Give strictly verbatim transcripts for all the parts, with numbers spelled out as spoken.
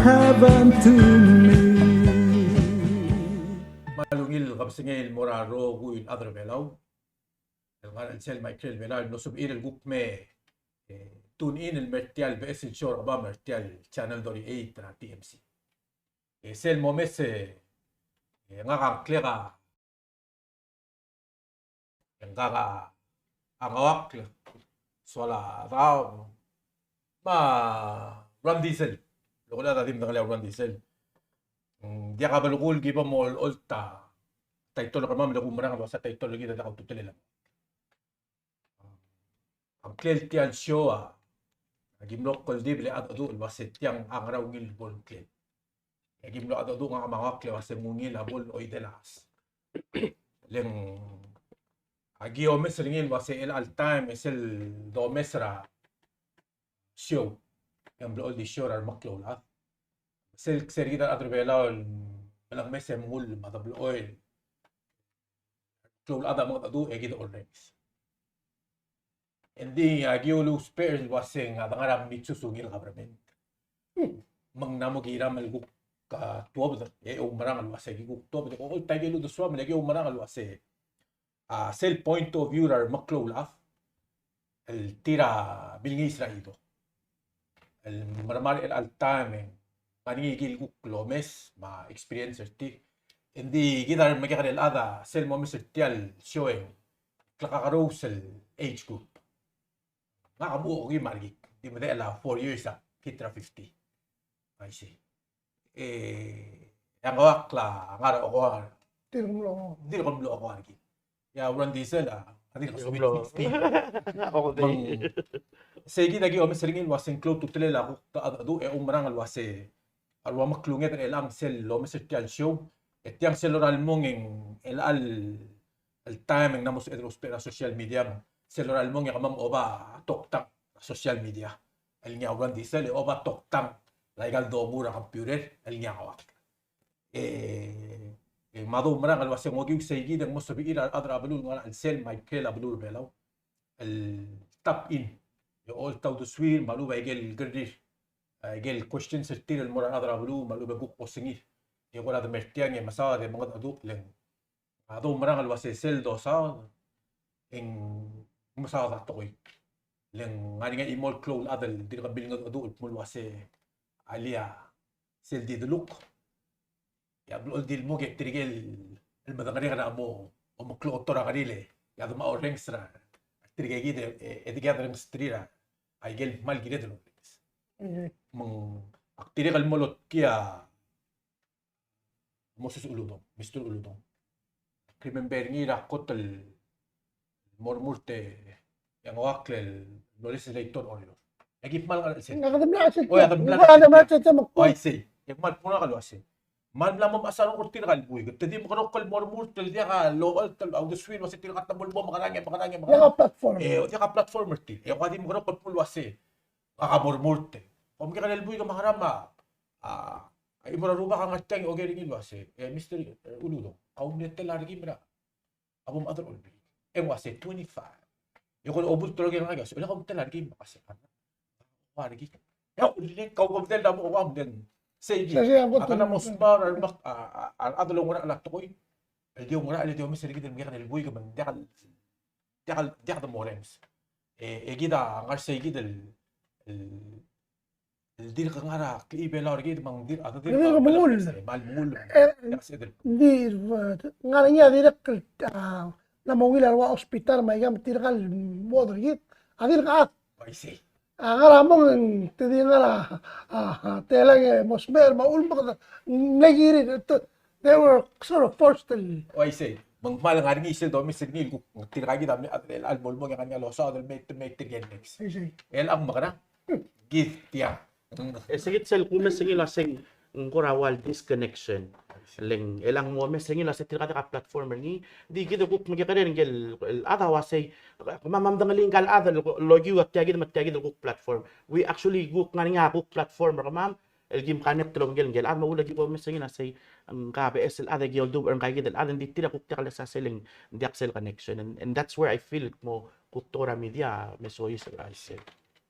heaven to me. Me a ungil kebesengei el mo er a rokui el chad er a Belau el ngar er a chelsel me a ikrel Belau el mlo sebechir el kuk me, e, tune in el mer tia el beches el show er a kebam er tia el channel thirty-eight er a T M C. E sel momes e, e ngak a ngklek a E ngak a, a Ngeuakl, soal a Daob, me a Ruan Diesel. Lo kora di medengelii a Ruan Diesel. Mm, diak a belkul ki bo mo olecholt a title er kemam, le kumerang el uase a title er kid a diak a ultutelel. A ngklel tia el show a, a ki mlo kldibel e cheldecheduch el uase tiang a ngera ungil bo el ngklel. E ki mlo cheldecheduch ngak me a Ngeuakl el uase ng ungil a bo el oidel a chais. Le ng a ki omes er ngii el uase chelecha el taem e sel domes er a show, e ng blechoel di show er a remeklou el chad. Sel kser kid a rechad er a Belau el melengmes e mengull me a deblechoel klou el chad a mengedecheduch e kid a orrenges. Engdi a ki uluusbech el uase ng a dengar a mixus ungil government. Me ng mla mo kiram el kuk tuobed, e oumerang el uase ki kuk tuobed, e olta ikel uldesuam, le ki oumerang el uase a sel point of view er a remeklou el chad el tir a bilngiis er a chido. El mermang er chelecha el taem e ng ngar er ngii el kuk lomes me a experience er tir. Engdi kid a remekekerei el chad a sel momes er tia el show e ng klekakerous el age group. Ngak a mo okeim a rekik, di medechel a four years a kid er a fifty. I see. E, e a Ngeuakl a ngar er a okeua. Dirk mlo. Dirk mlo okeua a rekik. E a Ruan Diesel a, a dirk mlo. Sweet sixteen. Okedei. Me ng, sei kid a ki omes er ngii el uase ng klou a ultutelel a kuk cheldecheduch e oumerang el uase a rua meklunged er chelechang sel lomes er tia el show. E tiang sel lorael mong e ng chelecha el taem e ng mla mo sebeched el ousbech er a social media, me sel lorael mong e kemam oba toktang er a social media el ngii a Ruan Diesel, e oba toktang er aika el domu er a computer el ngii a Ngeuakl. E, e me a doumerang el uase ng okiu sei kid e ng mo sebechir a rechad er a beluu el ngar er a chelsel me a ikrel a beluu er a Belau el tap in, e olta uldesuir me a lechub a ikel kerrir, a ikel questions er tir el mo er a rechad er a beluu me a lechub e kuk osengir. E kora de mer tiang e mesaod e mengedecheduch, le ng a doumerang el uase sel dosaod e ng mesaod a tekoi. Le ng ngar er ngii a chimo el klou el chad el dirk bilngedecheduch el kmo el uase alii a sel di deluk. E a blechoel di lmuk e tirke el medengelii a mo, mo meklou a otor a kerir e a dema orrenges er tirke kid e, e dikea derrenges er tir a ikel kmal kired el orrenges. Me ng ak dirrek el mo lotkii a Moses Uludong, Mister Uludong. Ak remember er ngii er a kot el mo remurt e Ngeuakl el mlo legislator er Oreor. E ki kmal ngar er a chelsel. Ngak a di mle chelsel. O, e a di mle chelsel. Ngak a di mle chelsel. O, I see. E kmal kmo ngak el uase, kmal mla mo mechas a rokui er tirka el buik. Te di mekerokl el mo remurt el diak a locholt a uldesuir el uase tirka te bo el bo mekerang e mekerang e mekerang. Diak a platform. E, diak a platform er tir. E kuk a di mekerokl el kmo el uase ngak a mo remurt. Kom kekerei el buik me a ngera me a, a chimo er a rubak a ngar tiang e oker er ngii el uase, e, Mister, e, Uludong, kau mle tela er kim er a a bo mchad er a Olbiil. E ng uase twenty-five. E kora obult el oker er ngak el uase, ole kau mtela er kim, me ak uase, a, ua er kid. E a ulekum kau kom mtela er a mo ua mdeng. Sei kid. Sei, sei, a bo a kena mo smaod er a remak, a, a, a rechad el oungerachel a tekoi el di oungerachel e di omes er kid el mekekerei el buik me ng diak el, diak el, diak de mo orrenges. E, e kid a ngar sei kid el, el el dirk ngar er a klechibelau, ngar er kid me ng dirk, a dirk, dirk mengull. Kmal mengull. E, ng di, e, ngar er ngii a dirk, a, ng mo ungil a rua hospital me aika me tirka el mo er kid, a dirk chad. I see. A ngar er a mong, te di ngar er a, a, a, telang e mo smecher me a uchul me kede, ng kirir, te, they were sort of forced el. I see. Me ng kmal ngar er ngii sel domes er ngii el kuk tirka kid a mle chad el mo el mong e ngar er ngii a losaod el mei, mei tirke el next. I see. El ang mekerang. Kid tiang. E se kid sel kumes er ngii el uasei ng kora ua el disconnection. Le ng, el ang mo omes er ngii el uasei tirka diak a platform er ngii. Di kid el kuk mekekerei ngike el, el chad a uasei, kemam a mdengelii ngka el chad el lokiu a tia kid me tia kid el kuk platform. We actually kuk ngar er ngii a kuk platform er kemam el kim connect el obengkel ngike el chad me a uchul e ki bo omes er ngii el uasei ngka a beches el chad e ki oldubech er ngka kid el chad, ng di tir a kuk diak lesa sel, ng diak sel connection. And, and that's where I feel mo kuk tekoi er a media me soiseb er a chelsel.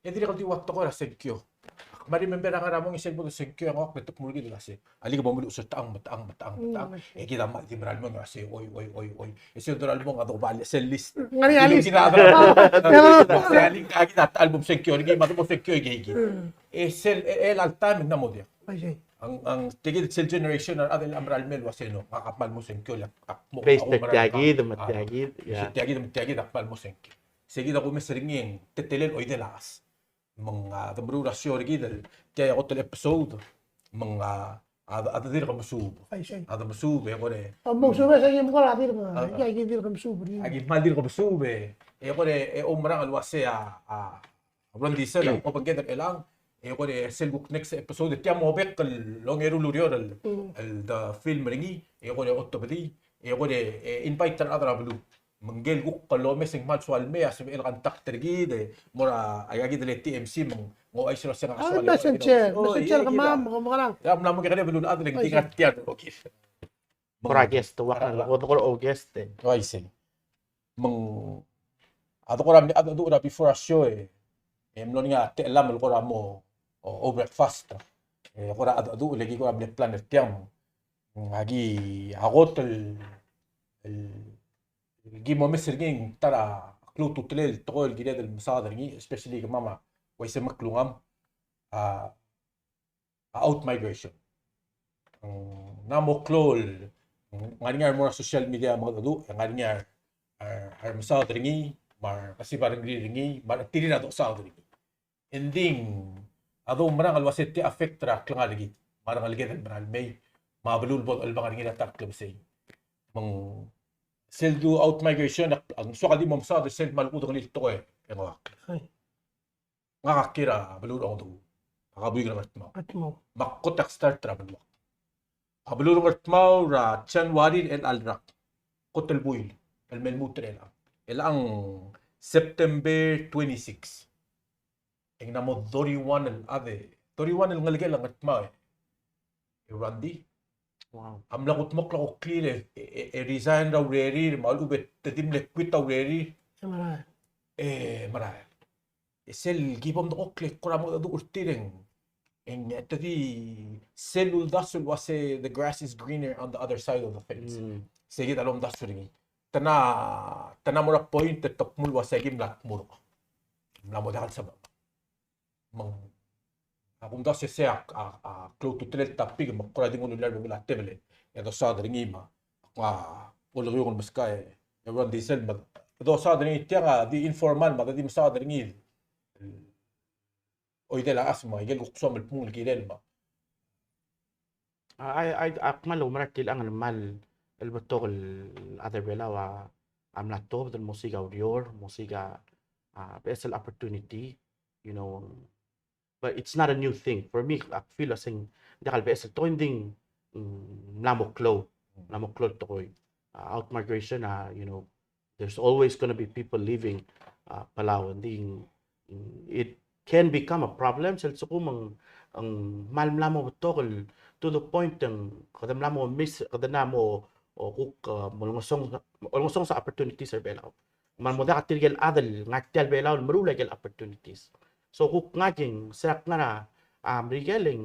E dirrek el di ua tekoi er a sengkio. Ak me a remember a ngar er a mong e sel bo de sengkio e ngak a kmo er kid el uase, alii, ke bo mluches er tang, me tang, me tang, me tang. E kid a mle di mera el mong el uase, oi, oi, oi, oi. E sel dorael el mong a doba sel list. Ng ngar er ngii a list. Alii, a kid a ta el bo msengkio er ngii, me a bo msengkio er ngii. E sel, e, el all time ng mo diak. Ng, ng, tia kid sel generation a rechad el mera el mei el uase no, ngak a kmal mo sengkio, le ak mo, based er tia kid, me tia kid, tia kid, me tia kid a kmal mo sengkio. Se kid a kumes er ngii e ng teletelel oidel a chais. Me ng, a, de meruul a show er kid el, tia a kot el episode, me ng, a, a, a de dirk mesuub. A de mesuub e kora. A mesuub e se kid me kora dirk, a, kid dirk mesuub. A kid kmal dirk mesuub e, e kora, e oumerang el uase a, a, Ron Diesel, a obengked er chelechang, e kora sel kuk next episode, tia mo bek el ongeru el ureor el, el de film er ngii, e kora otobedii, e kora, e, invite er a rechad er a beluu. Me ngike el kuk lomes e ng kmal soal mei, a sebechel el contact er kid, e mo er a, aika kid el T M C, me ng ouchais er a se ng soal. Messenger, messenger kemam, me kemam. Ya, mla mo kekerei a beluulechad el ng di ngar tia el rokir. Kora guest, ua, kora guest e. Uaisei. Me ng, a de kora mle cheldecheduch er a before a show e, e mlo er ngii a techellam el kora mo, o, o breakfast. E kora cheldecheduch el ki kora mle plan er tiang. Me ng aki a kot el, el, el ki mo mes er ngii ng ta er a klou a ultutelel el tekoi el kired el mesaod er ngii, especially kemam a uaisei me a klungam. A, a outmigration. Ng mla mo klou el, ng ngar er ngii a remo er a social media me a cheldecheduch, e ng ngar er ngii a, a, a remesaod er ngii, me a rekesiu a rengrir er ngii, me a retirir a dosaod er ngii. Engdi a doumerang el uase tia affect er a klengar er kid, me a rengeleked el mera el mei, me a beluu el bo dechelebangel er ngii er a ta el klebesei. Me ng sel du outmigration, ak, ng soak el di mo mesaod er sel kmal kudengelii el tekoi, e ng ua. Ngak a kiei er a beluu er a Ongedecheduch. Ak a buik er a Ngardmau. Ngardmau. Me ak kot el start er a beluak. A beluu er a Ngardmau er a January er chelecha el rak. Kot el buil el me lmuut er chelechang. Chelechang September twenty-six. E ng mla mo thirty-one el chad, thirty-one el ngelekel a Ngardmau e. E Randy. Wow. A mla kudmokl a kuklir e, e, e resign er a urerir, me a lechub e te di mle quit a urerir. E merael. E merael. E sel ki bo mdekokl e kora mo cheldecheduch er tir e ng, e ng, e te di sel uldasu el uase the grass is greener on the other side of the fence. Mm. Se kid a lomdasu er ngii. Te na, te na mo er a point e te kmu el uase ki mla kmurk. Mla mo diak el sebechek. Me ng, a kumdasu e sei a, a, a klou a ultutelel el topic me kora di nguu el ulemuchel a tebel e dosaod er ngii me a, a, olekiung el meskau e, e Ron Diesel me dosaod er ngii tiang a di informal me a di mesaod er ngii. Oidel a chais me a ikel kuk soam el kmung el kirel me a A, a, a, a kmal oumerang er tiang el kmal el betok el chad er Belau a, a mla tuobed el mosiik a ureor, mosiik a, a beches el opportunity, you know, but it's not a new thing. For me, ak feel a se ng diak el beches el tekoi, ng di ng, mm, mla mo klou, mla mo klou el tekoi. A, outmigration, a, you know, there's always gonna be people leaving, uh, Palau, and then, mm, it can become a problem. Sel sekum ng, ng kmal mla mo betok el to the point ng kede mla mo miss, kede mla mo, o, kuk, uh, mo olengesonges, olengesonges a opportunities er Belau. Me ng mo diak tirke el chad el ngar tia el Belau el meruul a ikel opportunities. So kuk ngak e ng se ak ngar er a, a, Merikel e ng,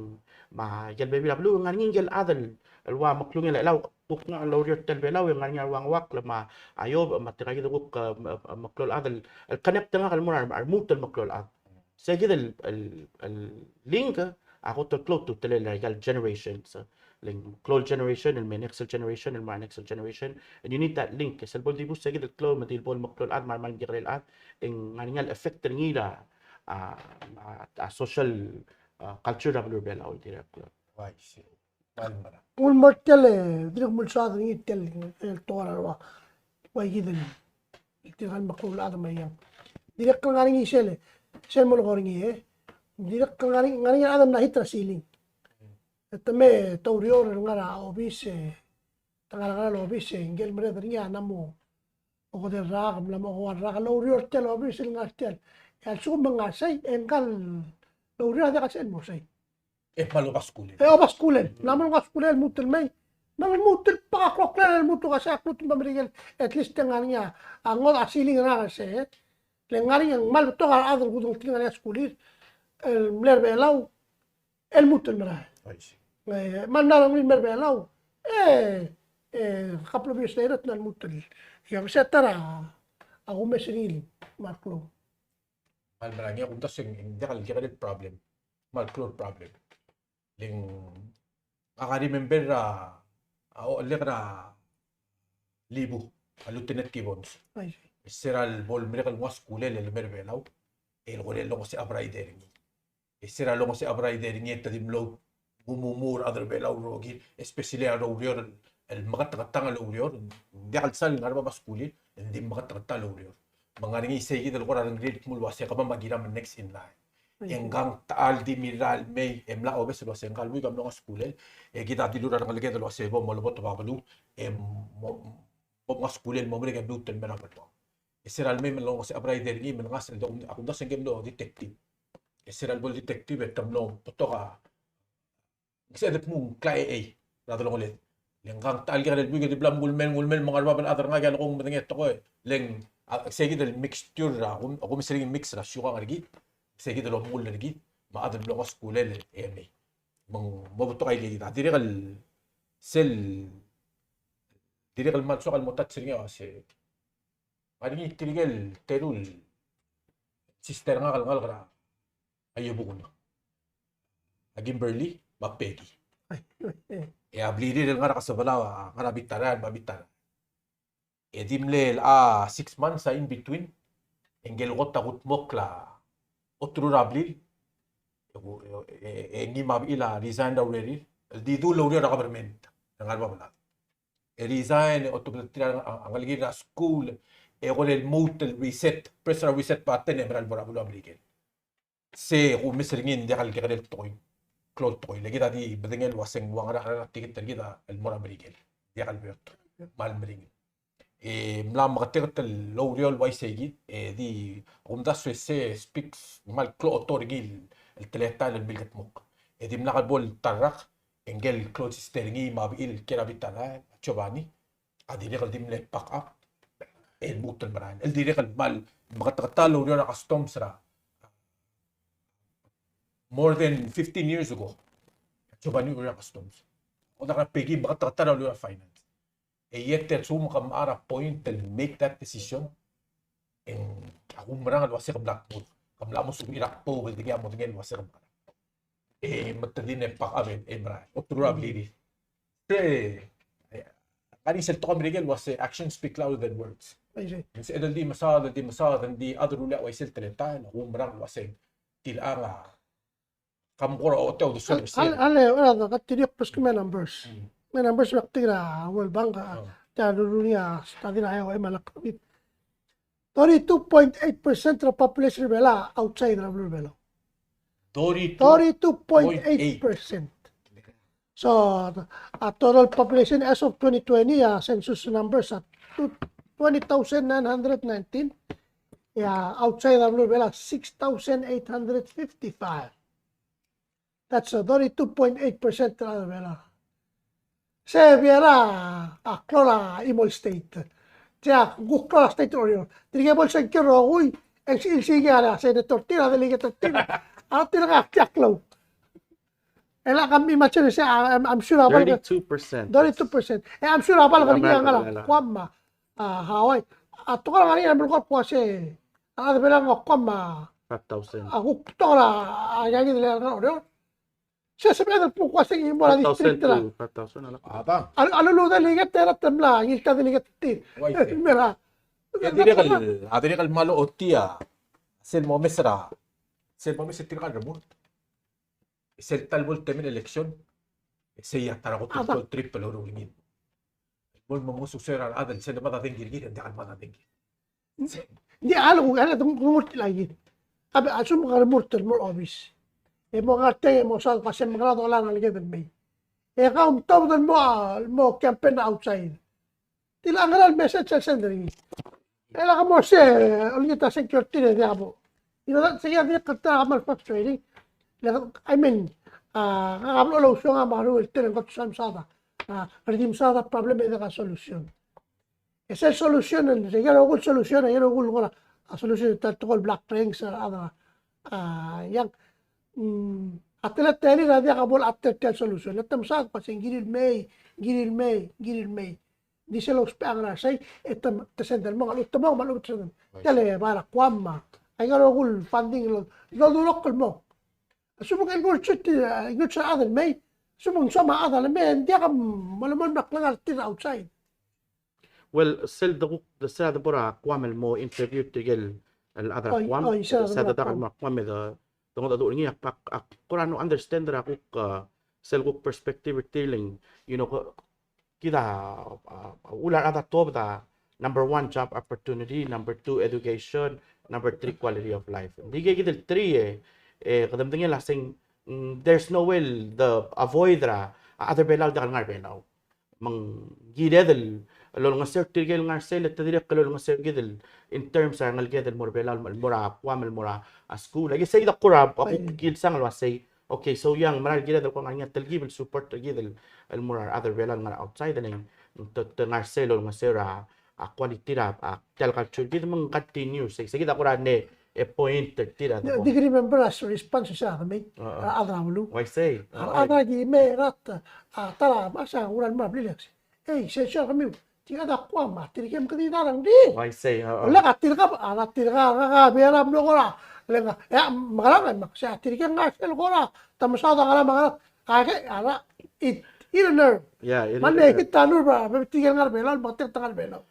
me a ikel bebil a beluu e ng ngar er ngii ikel chad el ua meklungel a Belau, kuk ngak el oureor er tia el Belau e ng ngar er ngii a ua Ngeuakl me a Iob me tirka kid el kuk, e, me, e, meklou el chad el, el connect er ngak el mo er a, a lmuut el meklou el chad. Se kid el, el, el link a kot el klou a ultutelel er a ikel generations. Le ng klou el generation, el me next el generation, el me next el generation. And you need that link. Sel bo el dibus se kid el klou me di el bo el meklou el chad, me a remekekerei el chad, e ng ngar er ngii a effect er ngii er a, a, a, a social, a, culture er a beluu er Belau el dirrek el klou. Uaisei. Ng ua el mo er tia el, dirrek el mo soad er ngii tia el, el tekoi er a rua. Ua kid el, tirka el meklou el chad me a iang. Dirrek el ngar er ngii sel, sel mo lekoi er ngii, e. Dirrek el ngar er ngii, ngar er ngii a chad el mla hit er a ceiling. E te me te oureor el ngar er a obis, e, te ngar er a obis, e, ngike el merreder er ngii a mla mo okedei el rak, mla mo okedei el rak, el oureor er tia el obis el ngar tia el. E a lsekum e ng ngar sei, e ngka el oureor a diak el sebechel el mo sei. E kmal oba skulel. E oba skulel. Mla mo oba skulel, lmuut el mei. Me ng lmuut el bek a kloklel, lmuut el uasei a klmuut el mo Merikel. At least e ng ngar er ngii a ngodech a ceiling er ngak er sei, e. Le ng ngar er ngii a kmal betok a rechad el kudengeltii el ngar er ngii a skulir el mle er a Belau, el lmuut el merael. I see. E, me a ngar er ngii el mei er a Belau, e, e, couple of years later, ng lmuut el. Ia, me se ta er a, a kumes er ngii me a klou. Me a le mera ngii a kumdasu e ng diak el kekerei el problem. Me a klou el problem. Le ng, ak remember er a, a, ochellek er a Libu, a Lieutenant Gibbons. Ai. E se er a lebo el merek el nguu a skulel el mei er a Belau, el kora longeseu a bride er ngii. E se er a longeseu a bride er ngii e te di mlo kumumu er a rechad er a Belau el rokir, especially a loureor el, el meketeketang el oureor, ng diak el sal ngar er a bab a skulir, ng di meketeketang el oureor. Me ng ngar er ngii sei kid el kora rengrir el kmo el uase kemam a kiram el next in line. E ngkang ta el di mirrael el mei, e mla obes el uase ngka el buik a mlo ngar er a skulel, e kid a dilu er a rengeleked el uase bo moleboteb a beluu, e mo, mo ngar er a skulel el mo merek e lmuut el mei er a Belau. E se er a lemei me longeseu a bride er ngii me ng ngasech el, a kumdasu e ng mlo detective. E se er a lebo el detective e te mlo betok a ng sebeched el kmo ng klechechei er a delongeled. Le ngkang ta el kekerei el buik e di bla mngulmel, ngulmel, me ng ngar er a bab el chad er ngak e a lekong medengei a tekoi. Le ng, a, sei kid el mixture er a, kum-, kumes er ngii el mix er a siukang er kid, sei kid el omengull er kid, me a chad el mlo ngar er a skulel e mei. Me ng mo betok a ikei kid. A dirrek el sel, dirrek el kmal soak el mo touch er ngii a uase ng ngar er ngii tirke el teru el sister er ngak el ngalek er a Iebukel, a Kimberly me a Peggy. E a blirir el ngar er a Kesebelau a ngar er a bita er a, me a bita er a. E di mle a six months a in between, e ngike el kot a kudmokl a oterur a blil, e, e, e ngii me a bechil a resign er a urerir, el di dul oureor er a government el ngar er a Belau. E resign, e otobed er tir a, a, a ngelekir er a skuul, e kora lmuut el reset, press er a reset button, e mera el mo er a beluu er a Merikel. Se kumes er ngii e ng diak el kekerei el tekoi, klou el tekoi. Le kid a di bedengel el uase ng ua ngera a tiket er kid el mo er a Merikel. Diak el beot, me a lemeringel. E mla meketeket el oureor el uaisei kid, e di kumdasu e se speaks, me ng kmal klou a oto er ngii el teletael el milkedmokl. E dimlak el bo el ta el rak, e ngike el klou el sister er ngii me a bechil el kiei er a bita er a, Giovanni, a dirrek el di mle pack up, e lmuut el merael. El dirrek el kmal meketeket el oureor er a customs er a more than fifteen years ago. Giovanni a oureor er a customs. Odak er a Peggy, meketeket el oureor er a finance. E yet e a lsekum ke mechar a point el make that decision, e ng a kumerang el uase ke mla kmo, ke mla mo sebechir a kbo el dengei a modengei el uase ke mla. E me te di ne pack up e, e merael. Oterur a blirir. Se, e, ngar er ngii sel tekoi er a Merikel el uase actions speak louder than words. Aisei. Ng sebeched el di mesaod, di mesaod, di chad el rullii a uaisei el teletael, e a kumerang el uase tilechang a Kam kora oteau de service. Ale, ale, ale, ka tirke el press me a numbers. Mm. Me a numbers me a ktik er a World Bank, a, oh, tia el rurungii a study er a I O M a lak. Thirty-two point eight percent er a population er a Belau outside er a beluu er a Belau. Thirty-two point eight percent. So, a total population as of twenty twenty, a census numbers a two, twenty thousand nine hundred nineteen. E a outside er a beluu er a Belau, six thousand eight hundred fifty-five. That's a thirty-two point eight percent er a Belau. Se beer a, a klou el chimo el state. Tia, kuk klou el state er a Oreor. Tirke bo el sengkio el rokui, e ng si, si, a senator er tir, a delegate er tir. A tir a tia klou. E le kam imagine se, I'm, I'm sure a bal. Thirty-two percent. Thirty-two percent. E I'm sure a bal ngar er ngii a ngar er a Guam me a, a, Hawaii. A tekoi er a ngar er ngii a melekoi el kmo se, a rechad er a Belau a ngar er a Guam me a, five thousand. A kuk tekoi er a, a, a, a, a, a, Se sebeched el kmo ua se ng mo er a district er a. Five thousand to five thousand a lak. A ta. A, a lulu delegate er a te mla, ngii el ta delegate er tir. Uaisei. Mera. E a dirrek el, a dirrek el kmal ochotii a sel momes er a, sel momes er tirka el remurt. Sel ta el bo el temel election. Sei a ta er a kot el triple el oureor er ngii. Bo el mo mengesuseu er a rechad el sel lemad a dengki er ngii, e ng diak el mad a dengki. Ng di a lechub, a lechub, remurt el aikid. A be, a lsekum ke remurt el mo er a obis. E mo ngar er a teng e mo saod el kmo se ng mekera dollar a ngeleked el mei. E kau mtobed el mo, mo campaign outside. Tilechang a ngera el message el send er ngii. E lak mo se, olengit a sengkio er tir e diak bo. You know, that, se a dirrek el ta a kmal frustrating. Le, I mean, a, a blechoel ousong a maru el tir e ng kot sel mesaod a, a, re di mesaod a problem e diak a solution. E sel solution, e sel rokui el solution, e rokui el kora, a, solution, ta el tekoi el bla krenges a, a, a, yang, mm, A teletelel a diak a bo el a teletelel solution. E te mesaod el kmo se ng kirir el mei, kirir el mei, kirir el mei. Di sel lousbech a ngar er a sei, e te, te send el mong, a lechub te mong, me a lechub te send el mong. Te le bai er a Guam me a. Aika el rokui el funding el, el dolekoi el mong. A lsekum ng ngar er ngii a chad el mei, a lsekum ng soam a chad el mei, e ng diak a mo, mo, mo, mo klengar er tir outside. Well, sel de kuk, de sel de bo er a Guam el mo interview tirke el chad er a Guam, oi, sel de kuk mo er a Guam e de, de ngodech a dulii a, a, a kora no understand er a kuk, uh, sel kuk perspective er tir el, you know, kid a, a, a uchul a rechad a tuobed a number one, job opportunity, number two, education, number three, quality of life. Ng di kid el three e, e kede medengei el uasei, mm, there's no way el de avoid er a, a chad er a Belau el diak el ngar er a Belau. Me ng kired el, el olengeseu er tirke el ngar er sei, le te dirrek el olengeseu er kid el, in terms er a rengeleked el mo er a Belau, el mo er a Guam, el mo er a, a skuul. Aki sei kid a kora, a kuk kilsang el uasei. Okay, so a mera el kired el kora ngar er ngii a telkib el support er kid el, el mo er a rechad er a Belau el ngar er a outside, e ng te, te ngar er sei el olengeseu er a, a quality er a, a, tia el culture er kid me ng continue, sei, sei kid a kora ne, e point er tir a. Di, di ki remember a response er se er a mei, a chad er a beluu. Uaisei. A chad er a ki mei er a ta, a ta er a, me se a kora el mo er a blil e sei. Ei, se, se kemiu. Tirka a Guam, a tirke a mekngit a rengrir. Uaisei, a. Ole ka tirka, a tirka, ka, ka, bia er a mlo kora. Le ng, e, mekerang e, me se a tirke a ngar er sel kora. Te mesaod a ngerang, me a ngerang. Ka ke, a ra, it, it a nerve. Yeah, it is a nerve. Me ng hit a nerve er a, tirke el ngar er a Belau, me tirke el ngar er a Belau.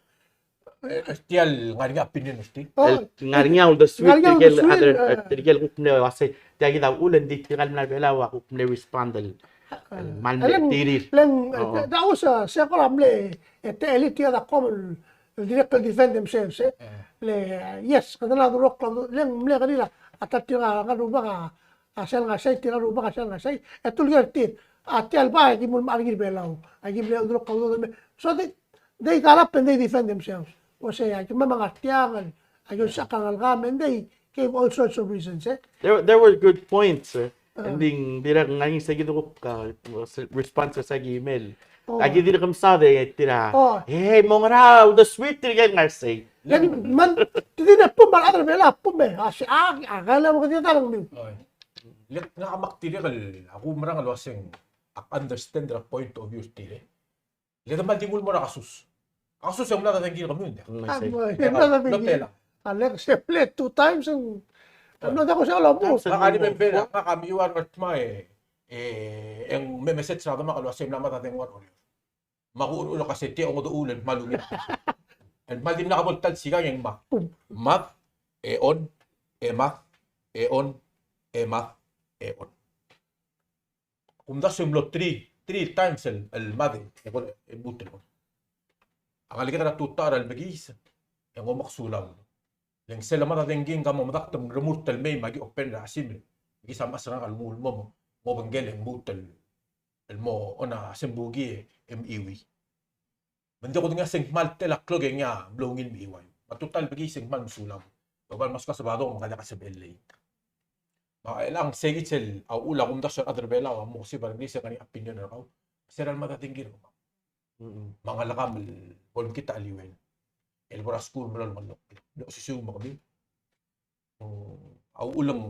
E, tia el ngar er ngii a opinion er tir. Oh. El ngar er ngii a uldesuir, ngar er ngii a tirke el uldesuir, other, eh, tirke el kuk mle uasei. Tia kid a uchul e ng di tirka el mla er a Belau a kuk mle respond el, el mal mle tirir. Le ng, le ng, eh, da usa, se kora mle, e te elit tia a Guam el, el dirrek el defend themselves, e. Eh. Le, yes, kede mla dulekoi, le ng mle kerir a, a ta tirka el ngar er a rubak a, a sel ngar er sei, tirka el rubak a sel ngar er sei, e te uleker er tir. A tia el bai, a ki mle mechar er ngii er a Belau, a ki mle dulekoi, so they, they got up and they defend themselves. Uasei, a ki mle ngar tiang, a ki olsisechakl a rengelekam, and they gave all sorts of reasons, e. There, there were good points, e. Ah. And then, dirrek ngar er ngii sei kid a kuk, uh, responses er a ki email. Oh. A ki dirrek el mesaod e tir a. Oh. Hey, mo ngera uldesuir tirke el ngar er sei. Le ng, me ng, te di ne pum, a rechad er a Belau a pum e. A se, a, a, kele mo kede ta el ngmiu. Oh. Le ngak a mak tirke el, a kumerang el uaseng, ak understand er a point of view er tir e. Le de mal di nguu el mo er a kasus. A kasus e ng mla dengki er kemiu, ng di. Mm, I see. A, ng mla dengki. A le se mle two times, ng mla dengki se el omuchel. Ngak a remember, ngak a miuar er a tma e, e, e ng me message er a demak el uasei ng mla mad a dengua er Oreor. Me ak uchul el uase tia a ongedechuul el kmal ungil. El kmal dimlak a bo el ta el sikang e ng mad. Mad, e on, e mad, e on, e mad, e on. Kumdasu e ng mlo three, three times el, el mad e, e kora, e lmuut el on. A ngeleked er a tutau er a lemekiis, e ng omak sulang. Le ng sel lemad a dengki e ng mo medakt e ng remurt el mei me aki open er a chesimer. Mekiis a mechas er ngak el nguu el mo, mo obengkel e ng lmuut el, el mo on a sembukii e mechiuii. Me ng di kudengei a se ng kmal tela klok e ngii a mlo ungil me chiuaiu. Me a tutau el bekiis e ng kmal mesulang. Oba el meskau a Sabadong me ng diak a sebechel el late. Me chelechang sei kid sel a uchul a kumdasu e a rechad er a Belau a mo kesib a rengrir se ng ngar er ngii a opinion er kau. Se er a lemad a dengki er kemam. Mm-mm. Me a ngelekam el bo lemekngit a cheliuel el bo er a skuul me lolengelokl. Mlo osisiu me kemiu. Mm, a uchul e ng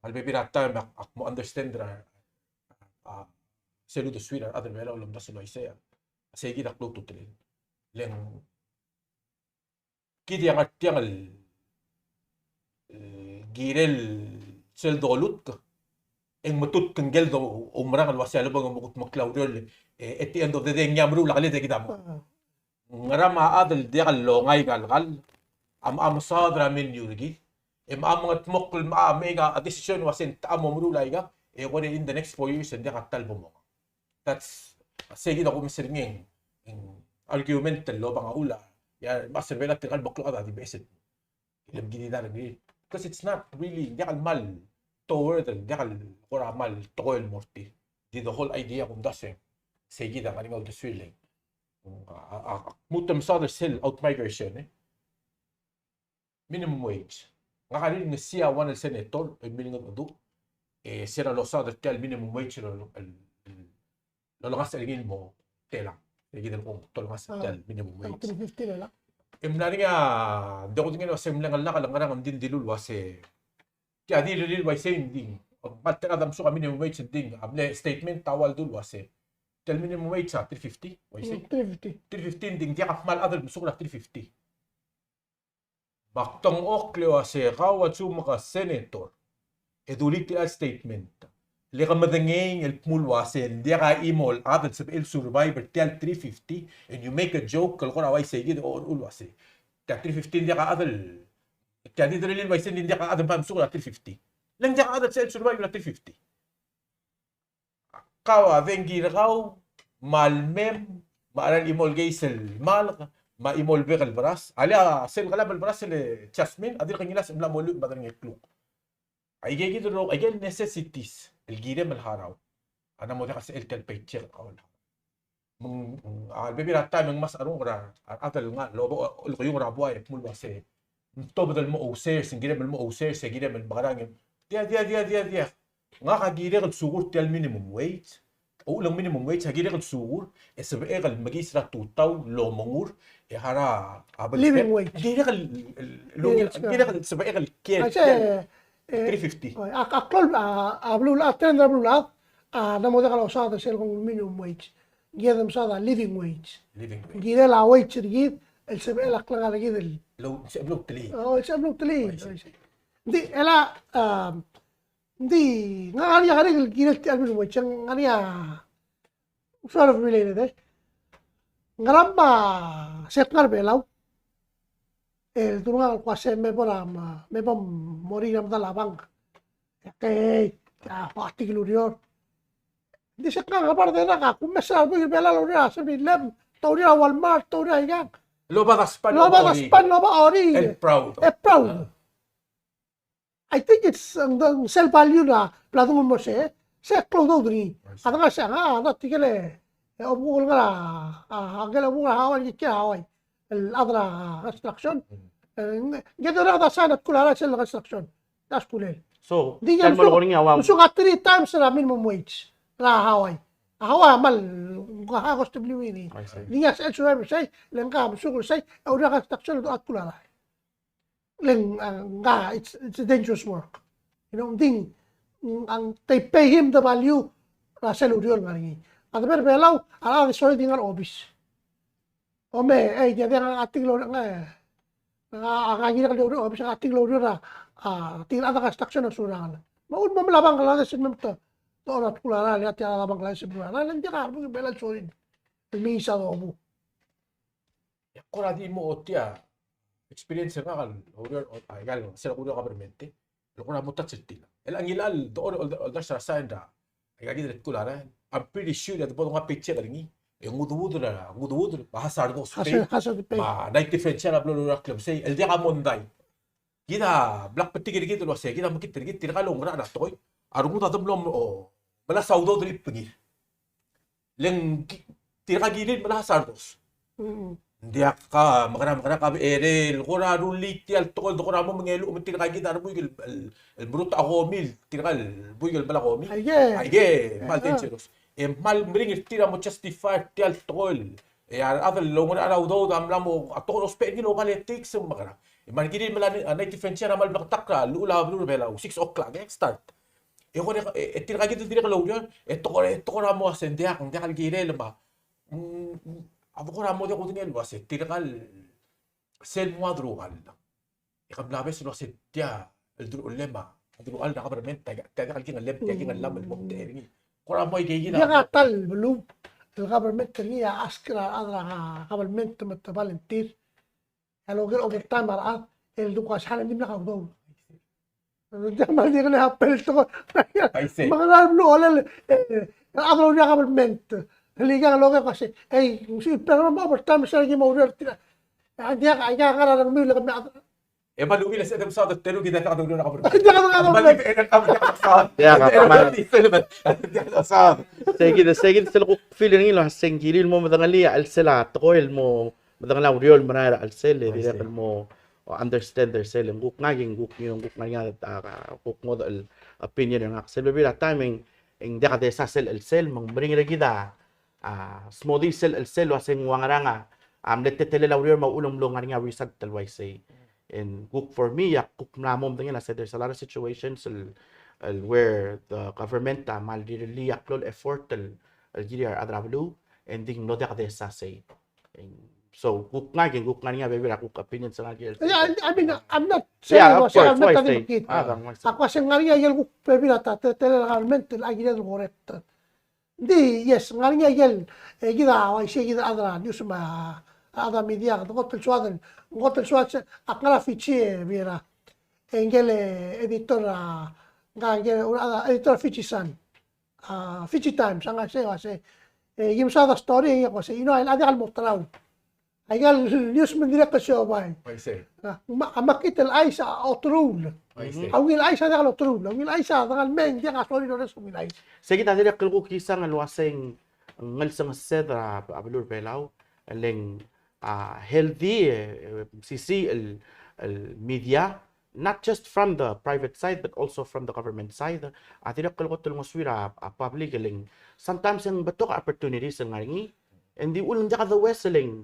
a lebebil er a taem ak, ak mo understand er a, a, sel uldesuir a rechad er a Belau el omdasu el uaisei a sei kid a klou a ultutelel. Le ng kid a ngar tiang el, el kirel sel dolutk, e ng metutk ngike el do, oumerang el uasei a lebo ng mo kudmeklii a ureor, e, at the end of the day, ng ngii a meruul a keled e kid a mo. Ngera me a chad el diak el longai aika el kall, a, a mesaod er a menu er kid, e a mengedmokl me a make a decision el uasei ng techa mo meruul aika, e kora in the next four years e ng diak a ta el bo monga. That's, sei kid a kumes er ngii, ng argument el obang a uchul a, ia, me a survey er tirka el meklou a chad a di beches el, le mkid a di, because it's not really, diak el kmal toward, diak el kora kmal tekoi el mo er tir. Di the whole idea a kumdasu e ng sei kid a ngar er ngii a uldesuir el, a, a, a, lmuut el mesaod er sel outmigration, e. Minimum wage. Ngak a rirengesii a one el senator el milengedecheduch, e, se er a losaod er tia el minimum wage el, el, el, lolengasech er ngii el mo telang. E kid el kmo te olengasech er tia el minimum wage. Three fifty el lak. E mla er ngii a, ng di kudengei el uasei ng mle ngellak el ngerang, ng di, ng dilu el uasei tia di rirellii el uaisei, ng di, Ng kmal ta el chad a mesuk a minimum wage, ng di a mle statement a ua el dul uase tia el minimum wage a three fifty, uaisei. Mm, three fifty. Three fifty, ng di ng diak a kmal chad el mesuk er a three fifty. Me ak dengchokl el uase kau a Chumak a senator e dulii tia el statement, le ke medengei el kmo el uase ng diak a chimo el chad el sebechel survive er tia el three fifty, and you make a joke el kora uaisei kid, o, el uase tia three fifty ng diak a chad el, tia di delil el uaisei ng di ng diak a chad el mesuk er a three fifty. Le ng diak a chad el sebechel survive er a three fifty. Kau a dengki er kau, me a lemem, me a cheral chimo el keis el malk, me a chimo el bek el beras. A le a sel kelab el beras el Jasmine a dirk ngilasech el mla mo lluich me a derengel el kluk. Aike kid el rokui, aike el necessities el kirem el harau a mla mo diak a sebechel tia el paycheck el kau el harau. Me ng, a lebebil er a taem e ng mesa a renguk er a rechad el ngar, el obo, el keiung er a buai e kmo el uase ng tobed el mo ousers, ng kirem el mo ousers, e kirem el mekerang. Diak, diak, diak, diak, diak. Ngak a kirek el sukur tia el minimum wage. Uchul e ng minimum wage a kirek el sukur e sebechek el mekiis er a tutau el omengur, e harau a bel living wage. Kirek el, el, el, yes, kirek el sebechek el kiei, a, se, eh, three fifty. A, a klou, a, a beluulechad, a trend er a beluulechad a mla mo diak losaod er sel kmo minimum wage. Ng kired el mesaod a living wage. Living wage. Ng kirel a wage er kid el sebechel a klengar er kid el, el, el sebechel el utelii. O, el sebechel el utelii. O, I see. Ng di, el a, um, ng di, ng ngar er ngii a kerek el kirel tia el minimum wage, ng ngar er ngii a, sort of related, e. Ngera me a se kngar er a Belau el dul ngak el kmo a se me bo er a, me bo moriir a medal a bank. Okay, a, a tia el ureor. Ng di se kngar er a Belau, e ng diak a kumes er a buik er a Belau el oureor er a Seven Eleven, te oureor er a Walmart, te oureor er a ikang. El oba a span, el oba a span, el oba a oreor. El proud. El proud. Ah. I think it's, um, the, sel value er a bla dung el mo se, se klou a udoud er ngii. I see. A dengar se, a, a, tirke el, e, obekuk el ngar er a, a, a, ngike el obekuk er a Hawaii, ngike el Hawaii el chad er a construction. Mm. E, ng, ngike el dorreked a sign a tkul a rael sel construction. Tia skulel. So, ng di tia el mo, ng mesuk a three times er a minimum wage er a Hawaii. A Hawaii a kmal, a cost of living er ngii. I see. Ng di a sel survive er sei, le ng ka mesuk er sei, e oureor er a construction a tkul a rael. Le ng, a, ng ka, it's, it's a dangerous work. You know, ng di, ng, ng, they pay him the value er a sel ureor el ngar er ngii. A de bo er a Belau, a rechad a di sorir e di ngar er a obis. O me, e, tia, tia, a tia el ureor, ng, a, a, a kirek el oureor, obis, a tia el ureor er a, a, tia el chad er a construction a sorir a ngalek. Me a uchul me a mla Bangladesh el mei me te, te oureor er a tkul a rael, e tia el chad er a Bangladesh el oureor er a ngalek, e ng diak a rubak er a Belau el sorir el mei a dobu. E kora di mo tia experience er ngak el oureor, a, ikal sel oureor er a government, e le kora mo touch er tir. El ngilai el, el, el, el, el, I'm pretty sure e a de bo donguu a paycheck er ngii, e ng udoud er a, ng udoud er a hazardous pay. Hazard, hazard pay. Me a night differential a blo loureor er a klebesei el diak a mondai. Kid a bla kbetik er kid el uasei, kid a mekngit er kid, tirka el oungerachel a tekoi a rengud a de mlo, o, melasem a udoud er a chibengir. Le ng ki-, tirka kirir el mla hazardous. Mm. Ng diak a mekerang, mekerang a becherei el kora rullii tia el tekoi el de kora mo mengeluch me tirka kid a rebuik el, el, el merutech a komi, tirka el buik el mla komi. Aike. Aike, kmal dangerous. E kmal meringel er tir a mo justify er tia el tekoi el, e a rechad el oungerachel a udoud a mla mo, a tekoi el ousbech er ngii el oba el ethics me mekerang. E me ng kirir el mla ni-, a night differential a kmal bleketakl er a llechul a beluu er a Belau, six o'clock e start. E kora, e, e tirka kid el dirrek el oureor, e te kora, e te kora mo uasei ng diak, ng diak el kirel me a, mm, a de kora mo diak kudengei el uasei tirka el sel mo a deruchall. E ke mla obes el uasei tia el deruchall me a, deruchall er a government, tia, tia, tia el kingellem, tia el kingellem el mo omtechei er ngii. Kora mo aike kid a. Diak a ta el beluu el government er ngii a ask er a rechad er a government me te volunteer. A loker el overtime a rechad el duk a sal e ng dimlak a udoud. Ng diak, me ng diak el happen el tekoi. Aisei. Me ng kmal mlo olel, e, a rechad el oureor er a government. El ikang a loker el uasei, ei, ng sebechir el overtime, sel ki mo oureor er tir. A diak, a ikang a ngar er a rengmiu el kemiu a. E me a lungil e se de mesaod el teru kid a diak doureor er a government. Diak doureor er a government. Diak, diak, diak. Sei kid, sei kid sel kuk feel er ngii el uasei ng kirir el mo medengelii a chelsel a tekoi el mo medengelii a ureor el merael er a chelsel, e dirrek el mo understand er sel, e ng kuk ngak e ng kuk, you know, ng kuk ngar er ngii a, a, kuk ngodech el opinion er ngak. Sel bebil er a taem e ng, e ng diak a desa sel chelsel, me ng meringel er kid a, a, smodii sel chelsel el uasei ng ua ngerang a, a mle teletelel a ureor me a uchul e ng mlo ngar er ngii a result el uaisei. E ng kuk for me, e ak kuk mla mo medengei el uasei there's a lot of situations el, el where the government a kmal rirellii a klou el effort el, el kirir a rechad er a beluu, e ng di ng mlo diak de sa sei. So, kuk ngai, kuk ngar er ngii a bebil er a kuk opinion se ngar er ngii. Yeah, I, I mean, I'm not saying, yeah, of course, why say? Ak uase ng ngar er ngii a ikel kuk bebil er a ta, te, te, teletelel a government el kired el correct. Ng di, yes, ngar er ngii a ikel, e kid a uaisei, kid a chad er a news me a, a chad er a media, kot el soad, kot el soad, ak ngar er a Fiji, e, Biera. E ngikel, e, editor er a, ngikel, a, editor er a Fiji Sun. A, Fiji Times, a ngar er sei, uase, e, kim saod a story, e, uase, you know, a diak el mo terau. Aika el news me ng dirrek el siobai. Uaisei. A, me, me kid el chais a oteruul. Uaisei. A ungil chais a diak el oteruul. A ungil chais a dengar el mei, ng diak a sorir el ores a ungil chais. Sei kid a dirrek el kuk isang el uasei ng ngelsengesed er a, a beluu er a Belau, e le ng, a, healthy, e, e, mesisiich el, el media, not just from the private side, but also from the government side. A dirrek el kot el ngosuir a, a public e le ng sometimes e ng betok a opportunities el ngar er ngii, e ng di uchul ng diak deues e le ng,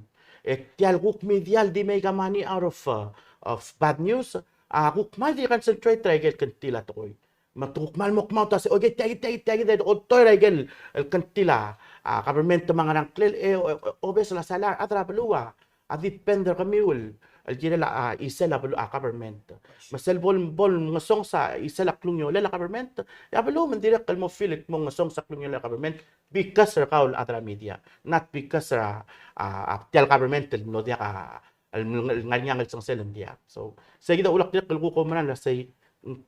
e tia el kuk media el di make a money out of, uh, of bad news, a kuk kmal di concentrate er a ikel kngtil a tekoi. Me te kuk kmal mo kmaut a se, okay, tia kid, tia kid, tia kid, e oltoir a ikel, el kngtil a, a government me a ngerang klel, e, o, o, obes el a sala, a rechad er a beluu a, a depend er kemiu el, el kirel a, a, chisel a beluu, a government. Me sel bo, bo ngesonges a chisel a klungiolel a government, e a beluu me ng dirrek el mo feel el mo ngesonges a klungiolel a government because er kau el chad er a media, not because er a, a, a tia el government el mlo diak a, el, el ngar er ngii a ngelsengesel el diak. So, sei kid a ulak dirrek el kuk oumerang el sei,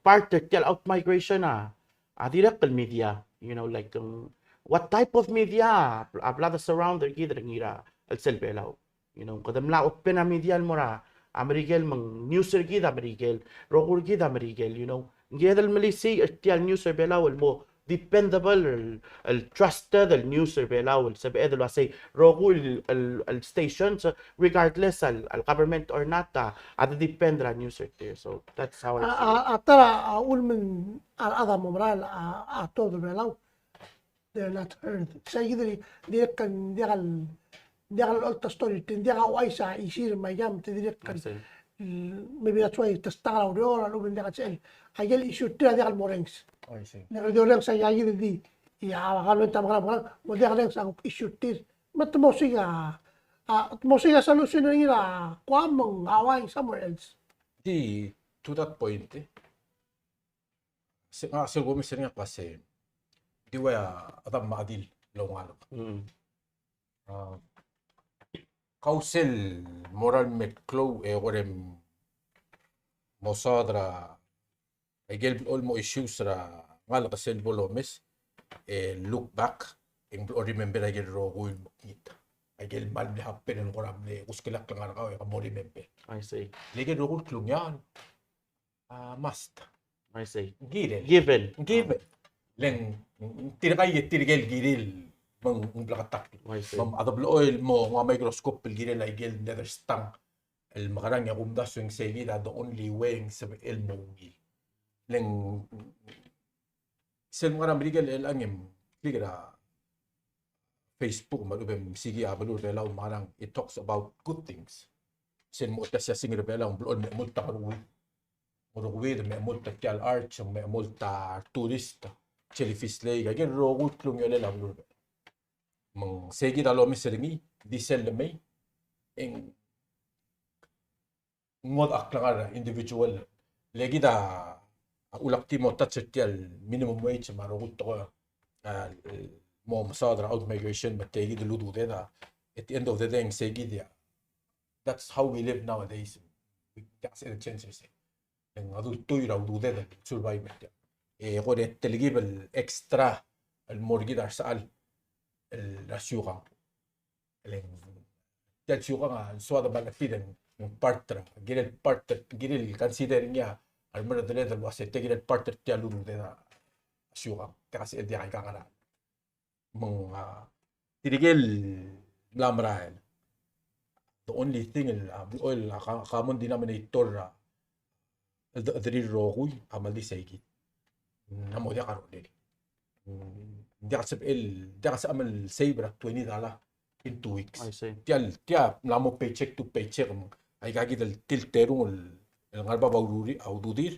part er tia el outmigration a, a dirrek el media, you know, like, um, what type of media a, a bla de surround er kid er ngii er a chelsel Belau. You know, kede mla open a media el mo er a Merikel me ng news er kid a Merikel, rokui er kid a Merikel, you know. Ng kired el melisiich er tia el news er Belau el mo dependable, el, el trusted, el news er Belau, el sebeched el uasei, rokui el, el, el stations, regardless el, el government or not, a, a de depend er a news er tir. So that's how I see it. A, a, a ta er a, a, ulmen a, a rechad a mo merael a, a tuobed er Belau. They're not heard. Sei kid el, dirrek el, diak el, diak el old story, te diak a ouchais a isir me a ikang, te dirrek el, I see. Maybe that's why te stang er a ureor, a lechub e ng diak a sebechel. Aikel issue er tir a diak el mo renges. I see. Ng di orrenges a ikakid el di, ia, a government a mekerang, mekerang, mo diak el renges a issue er tir. Me te mo osiik a, a, te mo osiik a solution er ngii er a Guam me ng Hawaii, somewhere else. Di, to that point, e. Se, ngak sel kumes er ngii a kmo se, di ua a chedam me a chedil el oungalek. Mm. A, kau sel mo er a me klou e kora mo saod er a, aikel blechoel mo issues er a ngalek sel bo lomes, e look back, e ng blechoel remember aikel rokui el mekngit. Aikel kmal mle happen e ng kora mle uskelakl el ngar er kau e ke mo remember. I see. Le aikel rokui el klungiaol a must. I see. Kirel. Given. Given. Le ng tirka e tirke el kirel me ng bleketakl. I see. Me a de blechoel mo nguu a microscope el kirel aikel nether stang el mekerang e a kumdasu e ng sei kid a the only way e ng sebechel mo ungil. Le ng sel mo er a Merikel el chelechang e ng klik er a Facebook me a lechub e ng mesiik a beluu er a Belau me a ngerang, it talks about good things. Sel mo ta siasing er a Belau, ng blechoel me a mult a ngerkeuid. Ngerkeuid, me a mult a tia el arch, me a mult a tourist, Jellyfish Lake, aikel rokui el klungiolel a beluu er a Belau. Me ng sei kid a lomes er ngii, di sel lemei, e ng ngodech a klengar er a individual. Le kid a, a ulak di mo touch er tia el minimum wage me a rokui el tekoi, a, mo mesaod er a outmigration me tia kid el ududed a, at the end of the day, ng sei kid a. That's how we live nowadays. We can't say the changes. Le ng a dultuil er a ududed el survive er tia. E kora telkib el extra el mo er kid a resechal er a siukang. Le ng tia el siukang a soad me a lechub e ng part er a, kirel part er, kirel consider er ngii a remerreder el uase tia kirel part er tia el ududed a siukang. Tia ka se el diak a ikang er a. Me ng, a, tirke el mla merael. The only thing el, a, blechoel a ka-, common denominator er a el de-, derederir el rokui a kmal di sei kid. Ng mo diak a rolel. Ng diak a sebechel, diak a sebechel el save er a twenty dollar in two weeks. I see. Tia el, tia mla mo paycheck to paycheck, me aika kid el tir el terung el, el ngar er a bab a ududir, a ududir,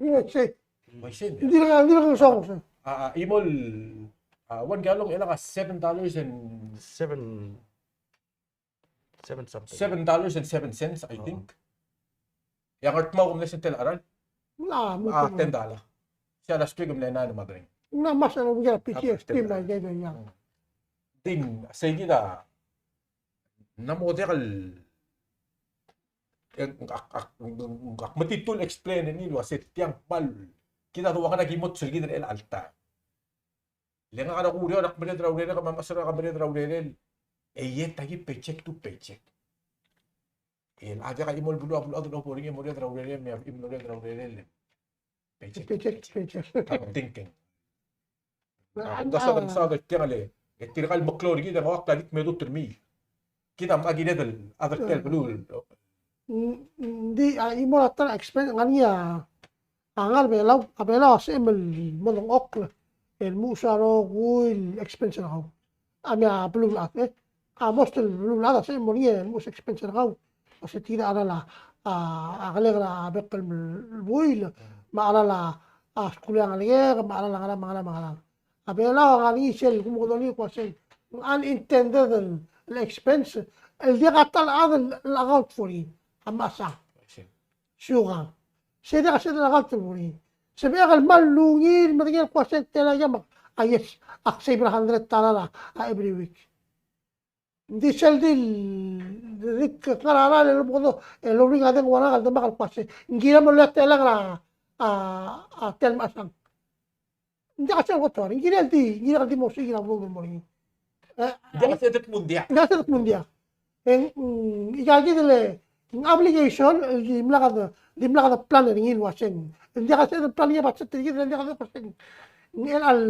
Uaisei. Uaisei. Ng dirk, ng dirk ngesonges. A, a, chimo el, a, one gallon, e ng seven dollars and seven, seven something. Seven dollars and seven cents, I think. E a ngardmau a mle sel a cheral? Ng mle, a, ten dollar. Sei a last week a mle nine a mle nine. Ng mle mesa el ua a P T S, ten dollar. Ng di ng sei kid a, ng mo diak el, ak, ak, ak metitur el explain er ngii el uase tiang kmal, kid a dua ngar er a kimo sel kid er chelecha el taem. Le ngak a kureor, ak merreder er a urerel, me a mechas er ngak a merreder er a urerel. E iet a ki paycheck to paycheck. E a diak a chimo el beluu a beluulechad el obo er ngii e merreder er a urerel, me a chimo el merreder er a urerel. Paycheck to paycheck. Paycheck to paycheck. Kind of thinking. A, a, ng soad, ng soad er tiang le, e tirka el meklou er kid e ng ua klalo el di kmedut er ngii. Kid a mla kired el chad er tia el beluu. Ng di, a, chimo er a ta el expense, ngar er ngii a, a ngar er a Belau, a Belau a sebechem el modengchokl el mo er a rokui el expense er kau. A mei a beluulechad, e. A most el beluulechad a sebechem el mo er ngii el mo expense er kau. A se tir a cheral a, a, a kelek er a bek el buil, me a cheral a, a skuul er a ngelekek, me a cheral a ngerang, me a ngerang, me a ngerang. A Belau a ngar er ngii sel, kmo kede olengit el kmo sel unintended el, el expense el diak a ta el chad el account for it. A mechas. Siukang. Se diak a sebeched el account for it. Sebechek el kmal ungil el medengei el kmo sel tela ia me a, a, yes, ak save er a hundred dollar a, a every week. Ng di sel di, di ngar er a, el mo kede, el ouring a dengua el demak el kmo sel, ng kirem el tela er a, a, a tia el mechas. Ng diak a sel kot er ngii, ng kirel di, ng kirel di mo sei, ng kirel di mo sei. E, ng diak a sel kot el mo diak. Ng diak a sel kot el mo diak. E ng, mm, ika kid el, ng obligation, el dimlak de, dimlak de plan er ngii el uaseng. Ng diak a sel kot el plan er ngii a budget er kid, ng diak a sel kot el uaseng. Ng chelecha el,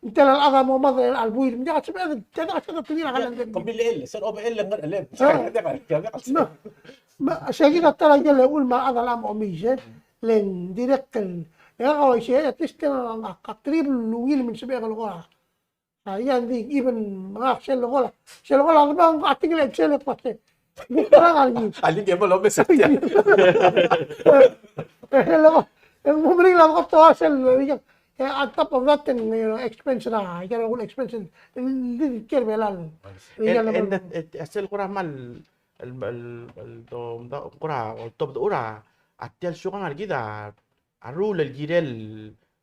ng tela el chad a mo mad er chelecha el buil, ng diak a sel kot el, ng diak a sel kot el plan er ngii a kmal. Kemiu el, sel obechel el ngar er a chelsel. Me, me, sei kid a ta er a ikel uchul me a chad a locha mo omes, e. Le ng dirrek el, e kau a isei, at least, a, a, a trip el ungil me ng sebechek el kora. A, ia ng di, even, a, sel kora. Sel kora, a, a, a, ting le, sel kora, sel. Ng kora ngar er ngii. A, le ng mo lomes er tia. E, sel kora. E ng mo meringel a kot a sel, ia. E, on top of that, e, you know, expense er a, ia, rokui el expense, e, ng di ker belal. Ia, and, le and that, e, sel kora kmal, el, el, el, do, do, kora, oltobed er a, a tia el siukang er kid a, a rule el kirel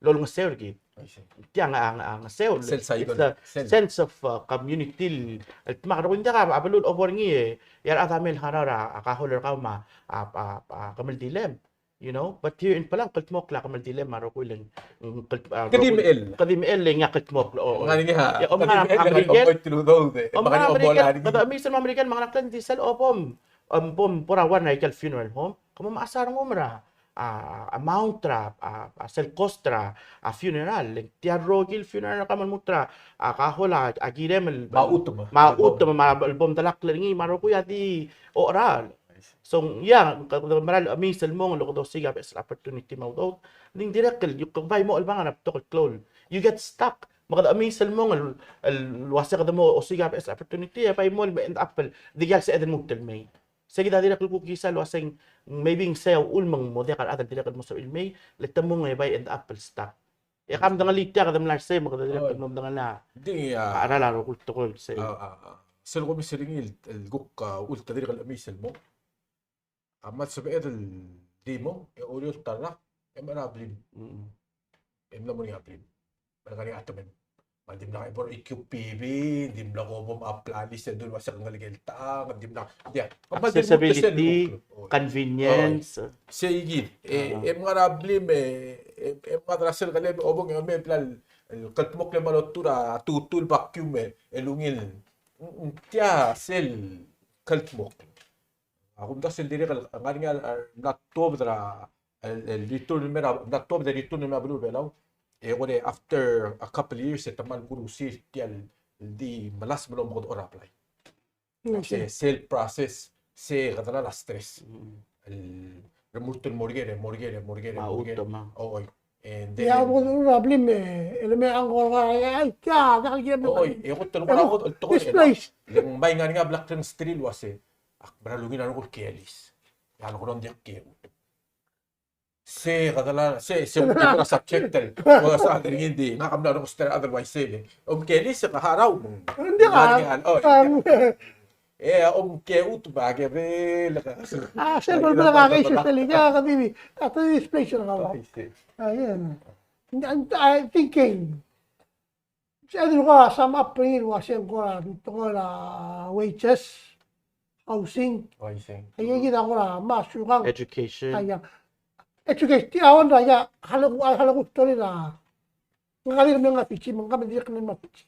el olengeseu er kid. I see. Tiang a, a, a ngeseu. Sel Saigon. It's a sense of, uh, community el, el dmak. Rokui ng diak a beluu el obo er ngii e, e a rechad a mei el harau er a, a kahol er kau me a, a, a, a kemeldilem. You know, but here in Palau, kldmokl a kemeldilem me a rokui el ng, ng kldmokl, a, kldmokl. Kldimechell. Kldimechell e ng kldmokl, o, o. Ngar er ngii a, ia, om ngar er a Merikel, om ngar er a Merikel, kede omes er a Merikel me a Ngaraklel, ng di sel obom, om, bom, bo er a one er a ikel funeral home. Ke mo mechas a rengum er a, a, amount er a, a, a sel cost er a, a funeral. Le ng tia el rokui el funeral er kau me lmuut er a, a kahol a, a kirem el, me a chutem. Me a chutem, me a lebo mdelakl er ngii, me a rokui a di ocheral. So, ia, kede mera el chemiis el mong el kede osiik a beches el opportunity me a udoud. Ng dirrek el, you, kede bai mo chelebangel er a betok el klou el you get stuck. Me kede chemiis el mong el, el uase kede mo osiik a beches el opportunity, e bai mo el me end up el, di el sebeched el lmuut el mei. Sei kid a dirrek el kuk kisa el uaseng, maybe ng sei a uchul me ng mo diak a rechad el dirrek el mo sebechir el mei, le te mong e bai end up el stuck. E kam dengelii tia kede mla er sei me kede dirrek el mo medengelii a, di, a, a cheral a rokui el tekoi el sei. A, a, a. Sel komes er ngii el, el kuk, a, uchul te dirrek el chemiis el mong. A mle sebeched el di mong, e oureor ta el rak, e mera blim. Mm. E mla mo er ngii a blim. Me ngar er ngii a temen. Me dimlak bo er a E Q P B, dimlak bo mo apply a list el dul uase ngelekel tang, dimlak, ia. Accessibility, convenience. Oi. Sei kid, e, e mngar a blim, e, e, e mngar a sel kelem, obong e me bla el, el kldmokl e mla lotur a tutul vacuum e, el ungil. Mm, mm, tia sel kldmokl. A kumdasu el dirrek el ngar er ngii a, a, mla tuobed er a, el, el return el mei er a, mla tuobed el return el mei er a beluu er a Belau. E kora after a couple years e te kmal kurusir tia el, el di melasem el omekedechor a blai. Mm, se, okay. Sel process, se kede mla stress. Mm. El remurt el mo er ker, mo er ker, mo er ker, mo er ker. Oi. And then, ia, bo er a blim e, el me a ngkor ngar, ai, tia, tia, tia, oi, e kot el, e kot el, displace. Le ng bai ngar er ngii a bla klengesii el uase, ak mera el ungil a rokui el kelis. Ia, a rokui el diak ke. Se kede mla, se, se, se, subject el, ko sa kede ngii di, ngak a mla rokui el, otherwise, se le. Om kelis, se ke harau. Ng diak a. Oi. E, a omkeu te ba ke be, le ka. A, sel bo el belakang, sel, sel, ia, ka di, a, ka di displace er kau. Oi, sei. A, ia. I'm, I'm thinking. Se a di ko sum up er ngii el uase ng kora, ng kora wages, housing. Housing. A, ia, kid a kora, me a sukang. Education. A, ia. Education, tia a ua, ia, hale, hale ko story er a. Ngak a di me ngar er a Fiji, me ngak a dirrek el ngar er a Fiji.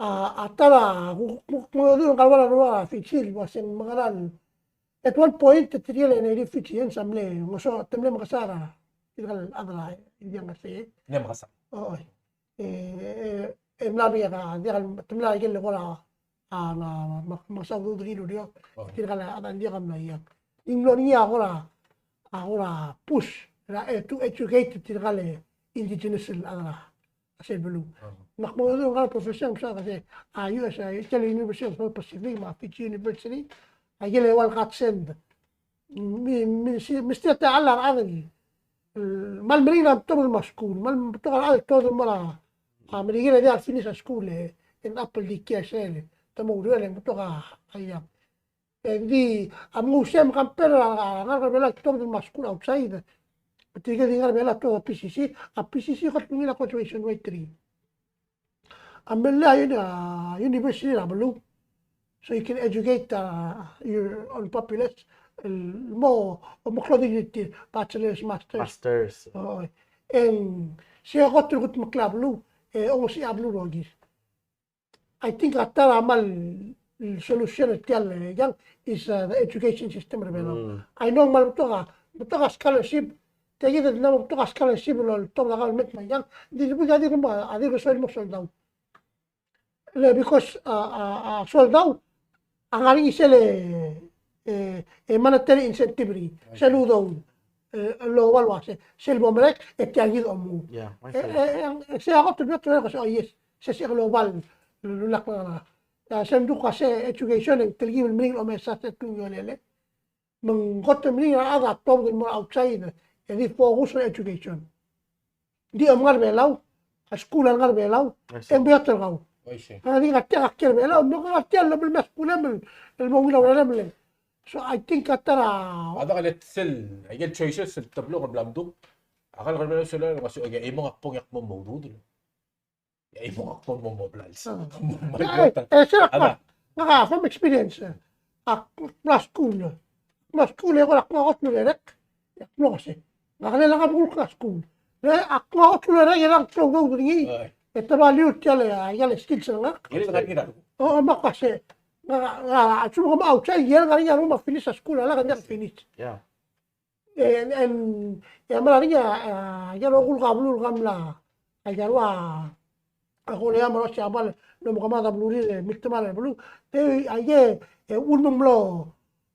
A, a ta er a, ku, ku, ku, ku, ngka el ua, ua Fiji, ua se ng mekera el, at one point, tirke el native Fijians a mle, ngoso, te mle mekesai er a, tirke el chad er a, India ngar sei. Mle mekesai. O, oi. E, e, e mla er ngii a, diak el, te mla er ngii el kora, a, me, me, mekesai a udoud er ngii el ureor. O. Tirke el chad er a India a mla er ngii. Ng mlo er ngii a kora, a kora push, er a, e, to educate tirke el indigenous el chad er a, a sel beluu. Me ak mo dmu el ngar er a professor, me sa, a U S, a, tia el University of South Pacific, me a Fiji University, a ikel ua el godsend. Mi, mi, si, mesterir a ta el chad el, el, me a le meringel a tuobed me a skuul, me a le betok a rechad el tuobed el mo er a, a, meringel a diak el finish a skuul, e, e ng apply er a sel, te mo oureor e ng betok a, a, ia. E ng di, a mnguu sei me a compare er a, a, ngar er a Belau el tuobed me a skuul outside. Tirke el di ngar er a Belau el tuobed er a P C C, a P C C a kot el ungil a graduation rate er ngii. A mle, a, uni-, a, university er a beluu. So you can educate, a, your own populace. El mo, o mo klou a degree er tir, bachelor's, master's. Master's. O, e ng, sei a kot el kutmeklii a beluu, e, ongesechii a beluu el rokir. I think a ta er a kmal solution er tia el, e, young is, uh, the education system er a Belau. Mm. I know me ng betok a, betok a scholarship, tia kid a mla betok a scholarship el oltobed a government me a young, di le buik a di mo, a di soal mo soldau. Le because, a, a, a soldau, a ngar er ngii sel, e, e, e monetary incentive er ngii, sel udoud, e, el ua el uase, sel bo merek, e tia kid a omuchel. Yeah, I see. E, e, e, sei a kot el betok el, oh, yes. Se, se global, lulak, a, se ng duk a se education e ng telkib el meringel el omesas e te ungil el. Me ng kot el meringel a rechad a tuobed el mo er a outside, e di focus er a education. Di om ngar er a Belau, a skuul a ngar er a Belau, e ng beot er kau. Oi, sei. A di ngar tia a kiei er a Belau, me ng ngar tia el lebo el me a skuul el, el mo ungil a urerem el. So I think a ta er a. A diak el sel, a ikel choices el teblo el bla mdung. A kal ngar er a Belau sel, a, a, e mo ngak bong e ak mo mo udoud. E, e, e, sel ak, ngak a from experience, e. Ak mla skuul, e. Mla skuul e kora ak mla kot el urerek, e ak mlo se. Ngak a le ngak a mla skuul. Le ak mla kot el urerek e ng klou a udoud er ngii. E te value tia el, a, tia el skills er ngak. O, o, me ak se. Ngak, ngak, a, a, sel mo outside, e ng ngar er ngii a mo finish a skuul, a lak e ng diak finish. Yeah. E, e, e a mera er ngii a, a, a rokui el beluu el ka mla, a, a, a Korea me a Russia a mle, mle mo kemad a belurir, e, miltemall a beluu. E, a, e, e, uchul me ng mlo,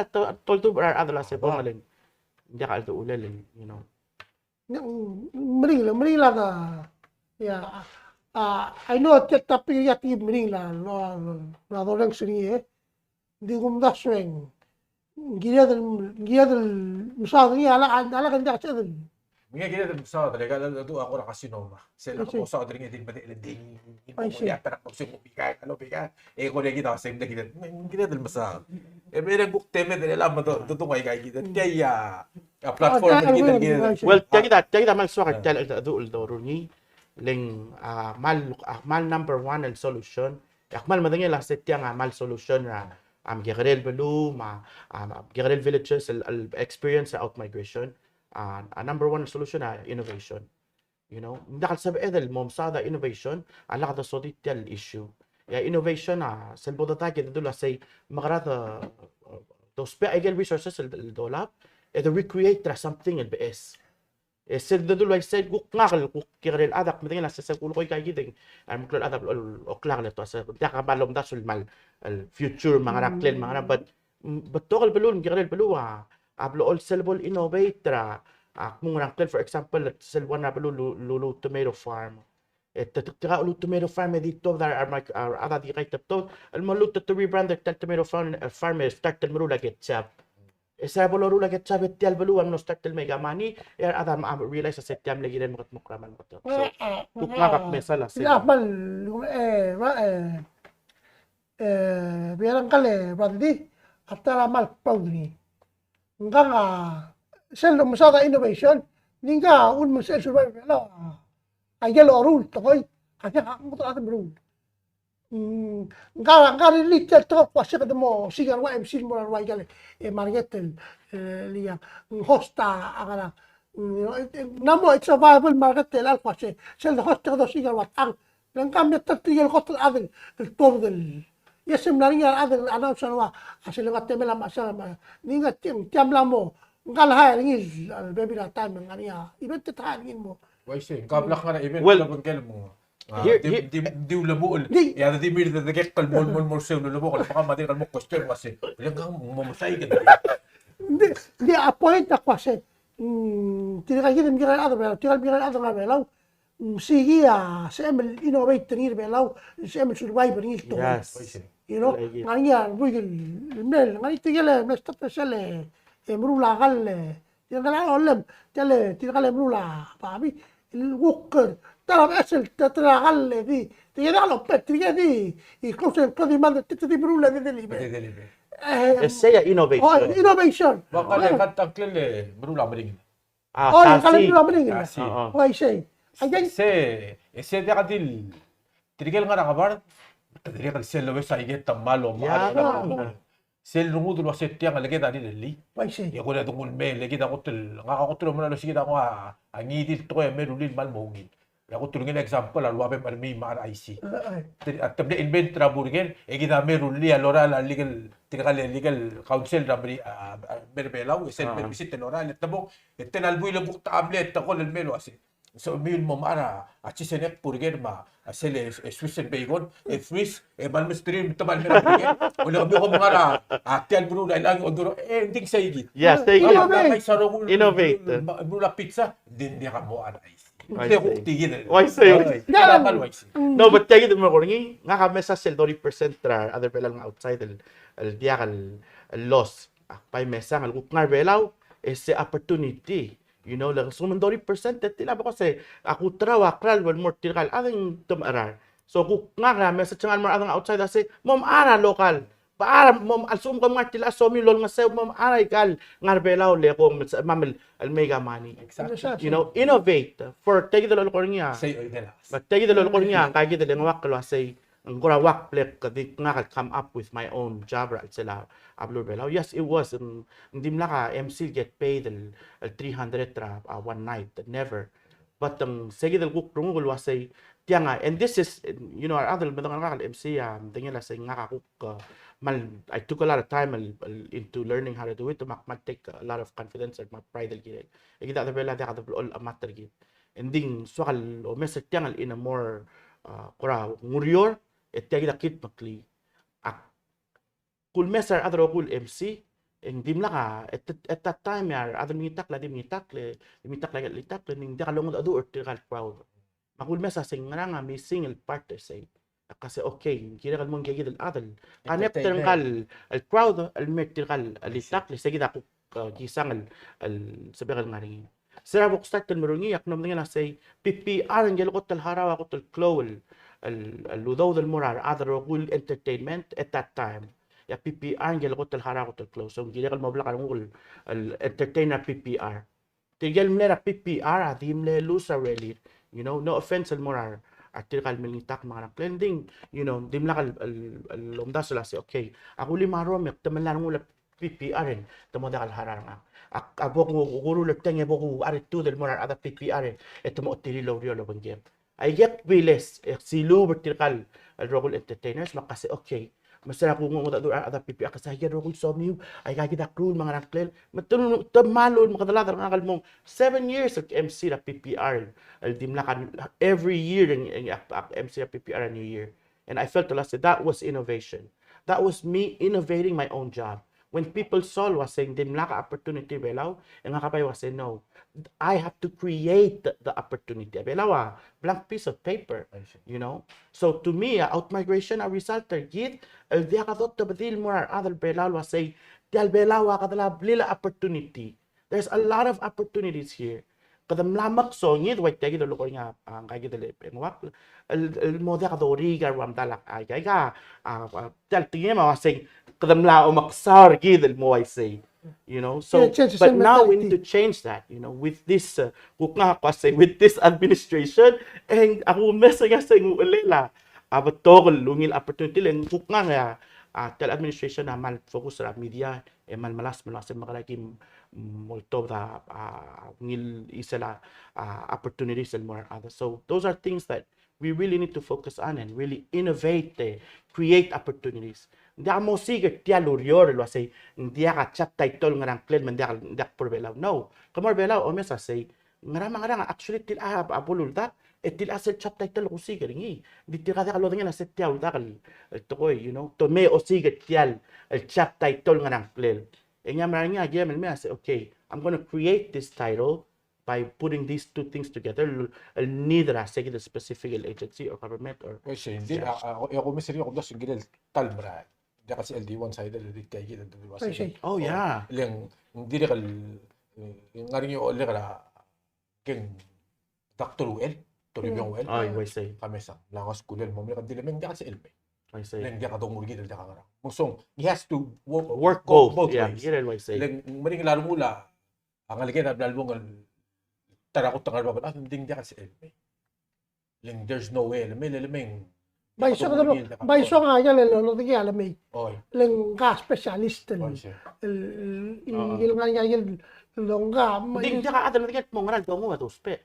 a to-, toldubech er a rechad el uase bo ngeleng. Ng diak a cheldechullel, you know. Ng meringel, meringel a, yeah. A, I know tia el topic er ngii a di meringel a, lo, lo, lo dorrenges er ngii, e. Ng di kumdasu e ng kired el, kired el mesaod er ngii a lak, a lak e ng diak a sebeched el. Ng kired el mesaod er a, a, a, a kora carcinoma. Sel lak mesaod er ngii e di medechel e ng di, ng di, ng di, ng di, ng di, ng di, ng di, ng di, e kora kid a se ng kired, ng kired el mesaod. E mereng kuk temed er chelechang me do, do, do, ngai, ngai kid. Tia a, a platform er kid el kired. Well, tia kid a, tia kid a kmal soak tia el, el, el, el doruul er ngii. Le ng, a, kmal, a, kmal number one el solution. Ak kmal medengei el uase tiang a kmal solution er a, a, mekekerei el beluu, me a, a, mekekerei el villages, el, el experience er a outmigration. A, a number one solution a innovation. You know, ng diak el sebeched el mo mesaod a innovation, a lak dosodii tia el issue. E a innovation a, sel bo dedak e de dulu a sei, mekerang e, dousbech aike el resources el, el dolab, e de recreate er a something el beches. E sel de dulu a isei, kuk ngak el kuk kekerei el chad, ak medengei el uase sel kulekoi aika kid e ng, a meklou el chad a blo, oklak el tua se, diak a kmal omdasu el kmal, el future, me a ngera klel, me a ngera, but, mm, betok el beluu, el mekekerei el beluu a, a blo olsel bo el innovate er a, a, kmo ngera klel, for example, sel one er a beluu lu-, lu-, luluu tomato farm. E te, te, te, luluu tomato farm e di tuobed a, a, a, a, a di kaitebtobed, el mo luluu te, te rebrand er tia el tomato farm, e, farm e start el meruul a ketchup. E se er a bo loruul a ketchup e tia el beluu a mlo start el make a money, e a rechad a, a realize a se tia mle kirel mekedmokl er a mal meketekl. So, kuk ngak a kmesang el uase. Tia kmal, e, ba, e, e, bia er ngkal e, Bradley, a ta er a kmal proud er ngii. Ngkang a, sel domesaod a innovation, ng di ngka a ulemes el survive er a, a, aike el loruul el tekoi, a diak a kot el chad el meruul. Mm, ngka, ngka a rirelii tia el tekoi el kmo ua se kede mo osiik a rua M C el mo er a rua aike el, e, market el, e, liang, ng host a, a ngerang. Mm, you know, it, it, ng mo, it's a viable market el kmo ua se, sel de host e kede osiik a rua tang. Le ngka a mle ta er tirke el kot el chad el tuobed el. Yes, e mla er ngii a rechad el announce el ua, a sel ngka a temel a mechas a, me, ng di ngka tia, tia mla mo, ngka el hire er ngii el, el bebil er a taem, ng ngar er ngii a, event e te hire er ngii el mo. Uaisei, ngka a blak ngar er a event, well, el obengkel el mo. A, here, di, here, di, di ulemuchel. Di. E a di mle de, de kuk el mo, mo, mo, se ulemuchel, baka me a dirk el mo question el uase, le ngka ng mo mesaik. Ng di, ng di a point a kmo ua se, mm, tirka kid el mekekerei el chad er a Belau, tirka el mekekerei el chad er a Belau, mm, ng siik a sebechem el innovate er ngii er a Belau, sebechem el survive er ngii el tekoi. Yes. You know, I like it. Ngar er ngii a buik el mle, ngar er ngii tirke el mle start er sel, e, meruul a kall, e, tirke el, olem, tia el, tirke el meruul a babii, el kuk, ta er a beches el, ta, ta er a kall e di, tirke el diak lobet, tirke di, e close, close demand, tirke di meruul e di deliver. Di deliver. E, e sei a innovation. Oh, innovation. Ba kall e, kall a ngklel e meruul a meringel. A, oh, e kall e meruul a meringel. Tasi. Uaisei. Aike se, e se diak di, tirke el ngar er a kebar, tirke el sel lobes aike el ta el mo, yeah, sel rengud el uase tiang el kede rirellii. Uaisei. E kora dengul mei, le kid a kot el, ngak a kot el omengai el uase kid a nguu a ngii di el tekoi a meruul el kmal mo ungil. A kot el ngii a example a ua bem er mei me a R I C. Te, a te mle invent er a Burger, e kid a me rullii a lorael a legal, tirka el legal counsel er a meri, a, a, mei er a Belau, e sel mle visit el lorael, e te mo, e te ngar er a buil e kuk ta mle tekoi el mle uase. So, me el mo mechar a, a cheese and egg burger me a, a sel, e, e Swiss el bacon, e Swiss, e mal mesterir me te mal mei er a burger. O le kemiu kom ngar er a, a tia el brew er a Ilang, Honduras, e, ng di sei kid. Yeah, sei kid. Innovate. Innovate. Brew a pizza, ng di, ng diak a mo R I C. I see. Te kuk tia kid el. Oh, I see. Oi, tia kid el uaisei. No, but tia kid el mo er ngii, ngak a mesa sel thirty percent er a rechad er a Belau el ngar outside el, el diak el, el loss. Ak bai mesang el kuk ngar er a Belau, e se opportunity. You know, le sekum ng thirty percent, e tia el bek el uase, a kuterau a klalo el mo er tirka el chad e ng temecherar. So, kuk ngak a mesa chengar el mo er a chad el ngar outside a se, mo mechar a local. Ba a mo, a lsekum kom ngar er tia el somiu el olengeseu, mo mechar aika el ngar er a Belau le kom, me, me, el make a money. Exactly. You know, innovate. For tia kid el lolekoi er ngii a. Sei, oi, de las. But tia kid el lolekoi er ngii a, ngka kid el ngak el uasei, ng kora uak bla kede ngak el come up with my own job er a chelsel a beluu er a Belau. Yes, it was. Ng, ng dimlak a M C get paid el, el three hundred er a, a one night. Never. But ng sei kid el kuk renguk el uasei tiang a, and this is, you know, a rechad el medengei er ngak el M C a, medengei el uasei ngak a kuk, uh, mal, I took a lot of time el, el into learning how to do it, me ak mal take a lot of confidence el, me a pride el kirel. E kid a chad er a Belau a diak a deblechoel el chemat er kid. Ng di ng soak el omes er tiang el in a more, uh, kora ng ureor, e tia kid a kid meklii. Ak kulmes er a rechad el rokui el M C, e ng dimlak a, at, at that time, e a rechad el mengitakl a di mengitakl, e di mengitakl a di mengitakl, e ng diak longedecheduch er tirka el crowd. Me a kulmes a se ng ngerang a missing el part er sei. Ak uase, okay, ng kirek el mo ngii kid el chad el connect er ngka el, el crowd el mei er tirka el, el itakl, e sei kid a kuk, uh, kisang el, el sebechek el ngar er ngii. Se er a bo kstart el meruul er ngii, ak mlo medengei el uasei, P P R ngike el kot el harau a kot el klou el, el, el udoud el mo er a rechad el rokui el entertainment at that time. E a P P R ngike el kot el harau a kot el klou. So, ng kirek el mo blak a renguk el, el entertain er a P P R. Tirke el mle er a P P R a di mle lose a urerir. You know, no offense el mo er a, a tirka el mle ngitakl me a ngerang. Ng di, you know, dimlak el, el, el omdasu el uasei, okay. Ak ulim a rrom e te mla er ngii a P P R e te mo diak el harau er ngak. A, a bo ku, kuruul er tiang e bo ku attitude el mo er a rechad er a P P R e te mo otirir el oureor el obengkem. Aike kbiles, e, siluub er tirka el rokui el entertainers, me ak uasei, okay. Me se er a kungu, ngodech a rechad er a P P R, ak uasei, aike el rokui el somiu, aika kid a klou me a ngerang klel. Me te, te malul, me kede lak er ngak el mo seven years el M C er a P P R, el dimlak a every year, e, e, ak, ak M C er a P P R a New Year. And I felt el uasei that was innovation. That was me innovating my own job. When people saw el uasei ng dimlak a opportunity er a Belau, e ngak a bai uasei, no, I have to create the, the opportunity. A Belau a blank piece of paper, I see. You know? So to me, a outmigration a result er kid, el diak a dotebedii el mo er a rechad er a Belau el uasei, tia el Belau a kede la blil a opportunity. There's a lot of opportunities here. Kede mla meksongid, ua tia kid el lolekoi er ngii a, a, ngka kid el Enguakl, el, el mo diak doriik a rua medal a, a, a, a, tia el tekingem a uasei, kede mla omeksau er kid el mo uaisei, you know? So, yeah, change the mentality. But now we need to change that, you know, with this, uh, kuk ngak a uasei, with this administration, e ng, a kumes er ngii a se ng uchelel a, a betok el ungil opportunity, le ng kuk ngak a, a, tia el administration a mal focus er a media, e mal melasem el uasei mekerang e ki, mm, moltobed a, a, ungil chisel a, a, opportunities el mo er a rechad. So those are things that we really need to focus on and really innovate, eh, create opportunities. Ng diak mosiik er tia el ureor el uasei, ng diak a job title el ngerang klel me ng diak, ng diak bo er a Belau. No, ke mo er a Belau, omes a sei, ngera me a ngerang, actually, tilechang a bo luldak, e tilechang sel job title el kusiik er ngii. Ng di tirka diak lodengei el uasei tia uldak el, el tekoi, you know, te me osiik er tia el, el job title el ngerang klel. E ng mera er ngii a kirem el mei a sei, okay, I'm gonna create this title by putting these two things together, el, el need er a sei kid el specific el agency or government or. Uaisei, ng di, a, a, e kumes er ngii a kumdasu ng kirel ta el merael. Diak el sel di one sided el di tia kid el di uasei. Uaisei. Oh, yeah. Le ng dirrek el, e, ngar er ngii a olek er a Keng Doctor Uchel, Toribiong Uchel. Ai, uaisei. Ka mesa, mla ngesukul el mo mle ked di le me ng diak el sel mei. Uaisei. Le ng diak a dongu er kid el diak a ngerang. Me ng soang, he has to work, work both, both ways. Yeah, kirel uaisei. Le ng meringel a rengul a ngeleked a bla lebong el ta er a kot el ngar er a bab el chad, ng di ng diak el sel mei. Le ng there's no way, le mei, le, le mei ng Bai soang a, bai soang a ikel lolodengei a lemei. Oi. Le ngka specialist el, oi, sir, el, el, ah, el ngar er ngii a ikel longka. Ng di ng diak a chad el medengei el kmo ngera el dongu a dousbech.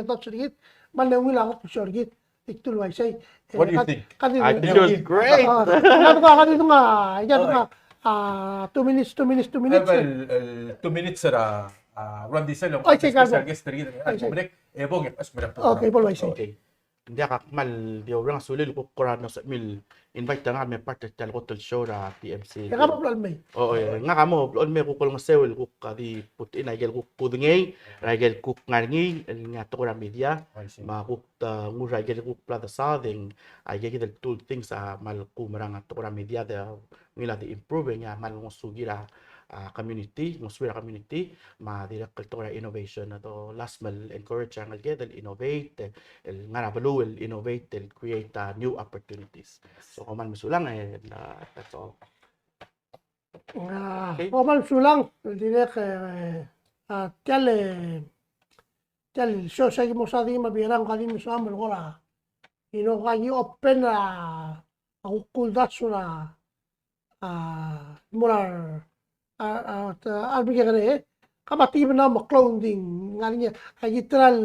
kmal thoughts er kid, me ng ungil a kot el show er kid, di kdu el uaisei. What do you think? I think it was great. Kede, kede, kede, kede, two minutes, two minutes, two minutes. Two minutes er a, a, Randy Sel, a special guest er kid, a, Dominic, e bo, e, okay, bo el uaisei. Okay. Ng diak, ak kmal di oureng a sulel el kuk kora mosubed el invite er ngak el me part er tia el kot el show er a T M C. E ngak a mo blechoel mei. O, e, ngak a mo blechoel mei, kuk olengeseu el kuk di put in a ikel kuk kudengei er a ikel kuk ngar er ngii el ngar er a tekoi er a media. Me a kuk, a, nguu er a ikel kuk bla desaod e ng a ikakid el two things a kmal kumerang a tekoi er a media, de ungil a di improve, e ng kmal ngosukir a, a, community, ngosukir a community, me a dirrek el tekoi er a innovation, a do last me el encourage er a rengeleked el innovate, el ngar er a beluu el innovate, el create a new opportunities. So, kom kmal mesulang, e, that's all. A, okay. Kom kmal mesulang, el dirrek, e, a, tia el, tia el show se aki mo sa di me a Bierang, ka di mesulang el kora, you know, aki open a, a kuk uldasu er a, a, mo er a, a, a, a remekekerei, e. Ka me a tekib el mla meklou e ng di ngar er ngii a, aki try el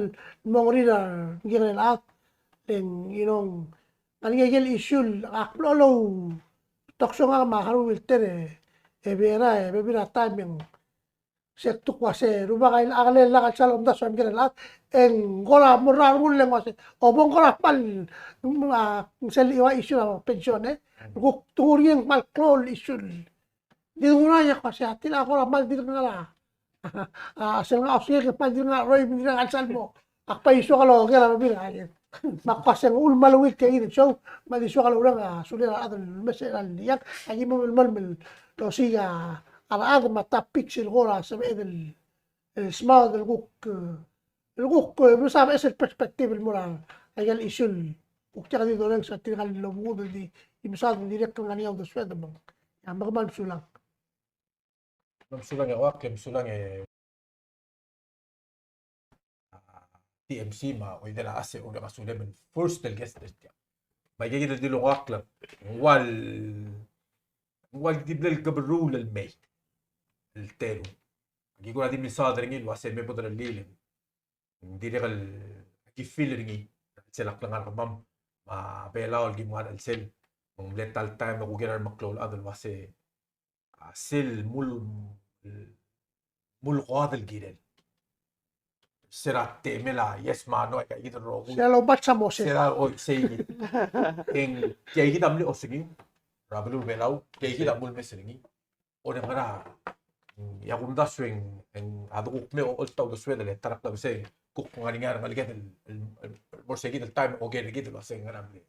mo ngerir a remekekerei el chad, e ng, you know, ngar er ngii a ikel issue el ak blechoel el outoks ngak me a Haruo Wilter, e, e Bierang, e bebil er a taem e ng se kuk ua se rubak a, a kelel a lak el sal omdasu a remekekerei el chad, e ng kora mo er a rengul e ng ua se, o bo ng kora kmal, mm, a, sel ua issue er a pension, e. Kuk tenguu er ngii e ng kmal klou el issue. Di nguu er ngii e ak ua se, a tir a kora kmal dirk ngar er a, a, sel ngar er a osengek e kmal dirk ngar er a roim, dirk ngar er a sal mo. Ak bai soak el oker a bebil er ngak. Me ak ua se ng uchul me a leuid tia kid el show, me a di soak el oureng a sulir a rechad el mes er a liang, aki mo melemolem el osiik a rechad me a topics el kora sebeched el, el smaod el kuk, el kuk, e, mesa beches el perspective el mo er a ikel issue el kuk diak di dorrenges er tirka el obengkud el di, di mesaod el dirrek el ngar er ngii a uldesued me ng. Ia, me kmal mesulang. Mesulang e Oak, mesulang e, a, T M C, me a Oidel a Chas e oureng a sulem el first el guest er tia. Me aika kid el di longakl, ng ua el, ng ua el di mle keberruul el mei el teru. Aki kora di mesaod er ngii el ua se me bo derellii, ng dirrek el aki feel er ngii sel klengar er kemam me a Belau el kim ngar er a chelsel. Me ng mle ta el taem e kuk er a remeklou el chad el ua se, a, sel mul, mul koad el kirel. Se er a temel a yes me a no, aika kid el rokui. Se er a lombatch a mo se. Se er a, oi, sei kid. E ng tia kid a mle osengir er a beluu er a Belau, tia kid a mle mes er ngii. Orrenges er a, mm, e a kumdasu e ng, e ng a dekuk me olta uldesued el ta er a klebesei, kuk ngar er ngii a rengeleked el, el, el, el mo er se kid el taem e oker er kid el ua se ngera mle.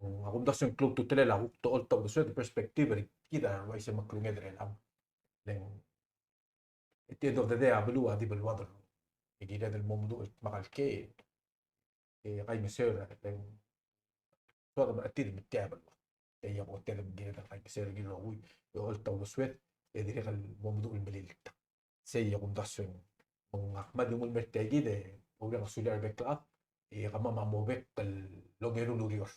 Mm, a kumdasu e ng klou a ultutelel a kuk olta uldesued el perspective er kid a uaisei me a klunged er chelechang. Le ng, at the end of the day, a beluu a di beluad el rokui. E kired el mo meduch el dmak el kei, e kaingeseu er a, le ng soad me a chetid me tia a beluad. tia a kot el kired el kaingeseu er ngii el rokui, e olta a uldesued, e dirrek el mo meduch el melilt. Sei a kumdasu e ng, me ngak me a di nguu el mer tia kid e, oumerang e sulir a rebek el chad, e kemam a mo bek el ongeru el ureor.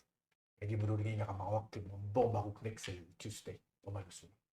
E aki meruul er ngii e ngak a mouak el mo bong me a kuk next el Tuesday. Kom kmal mesulang.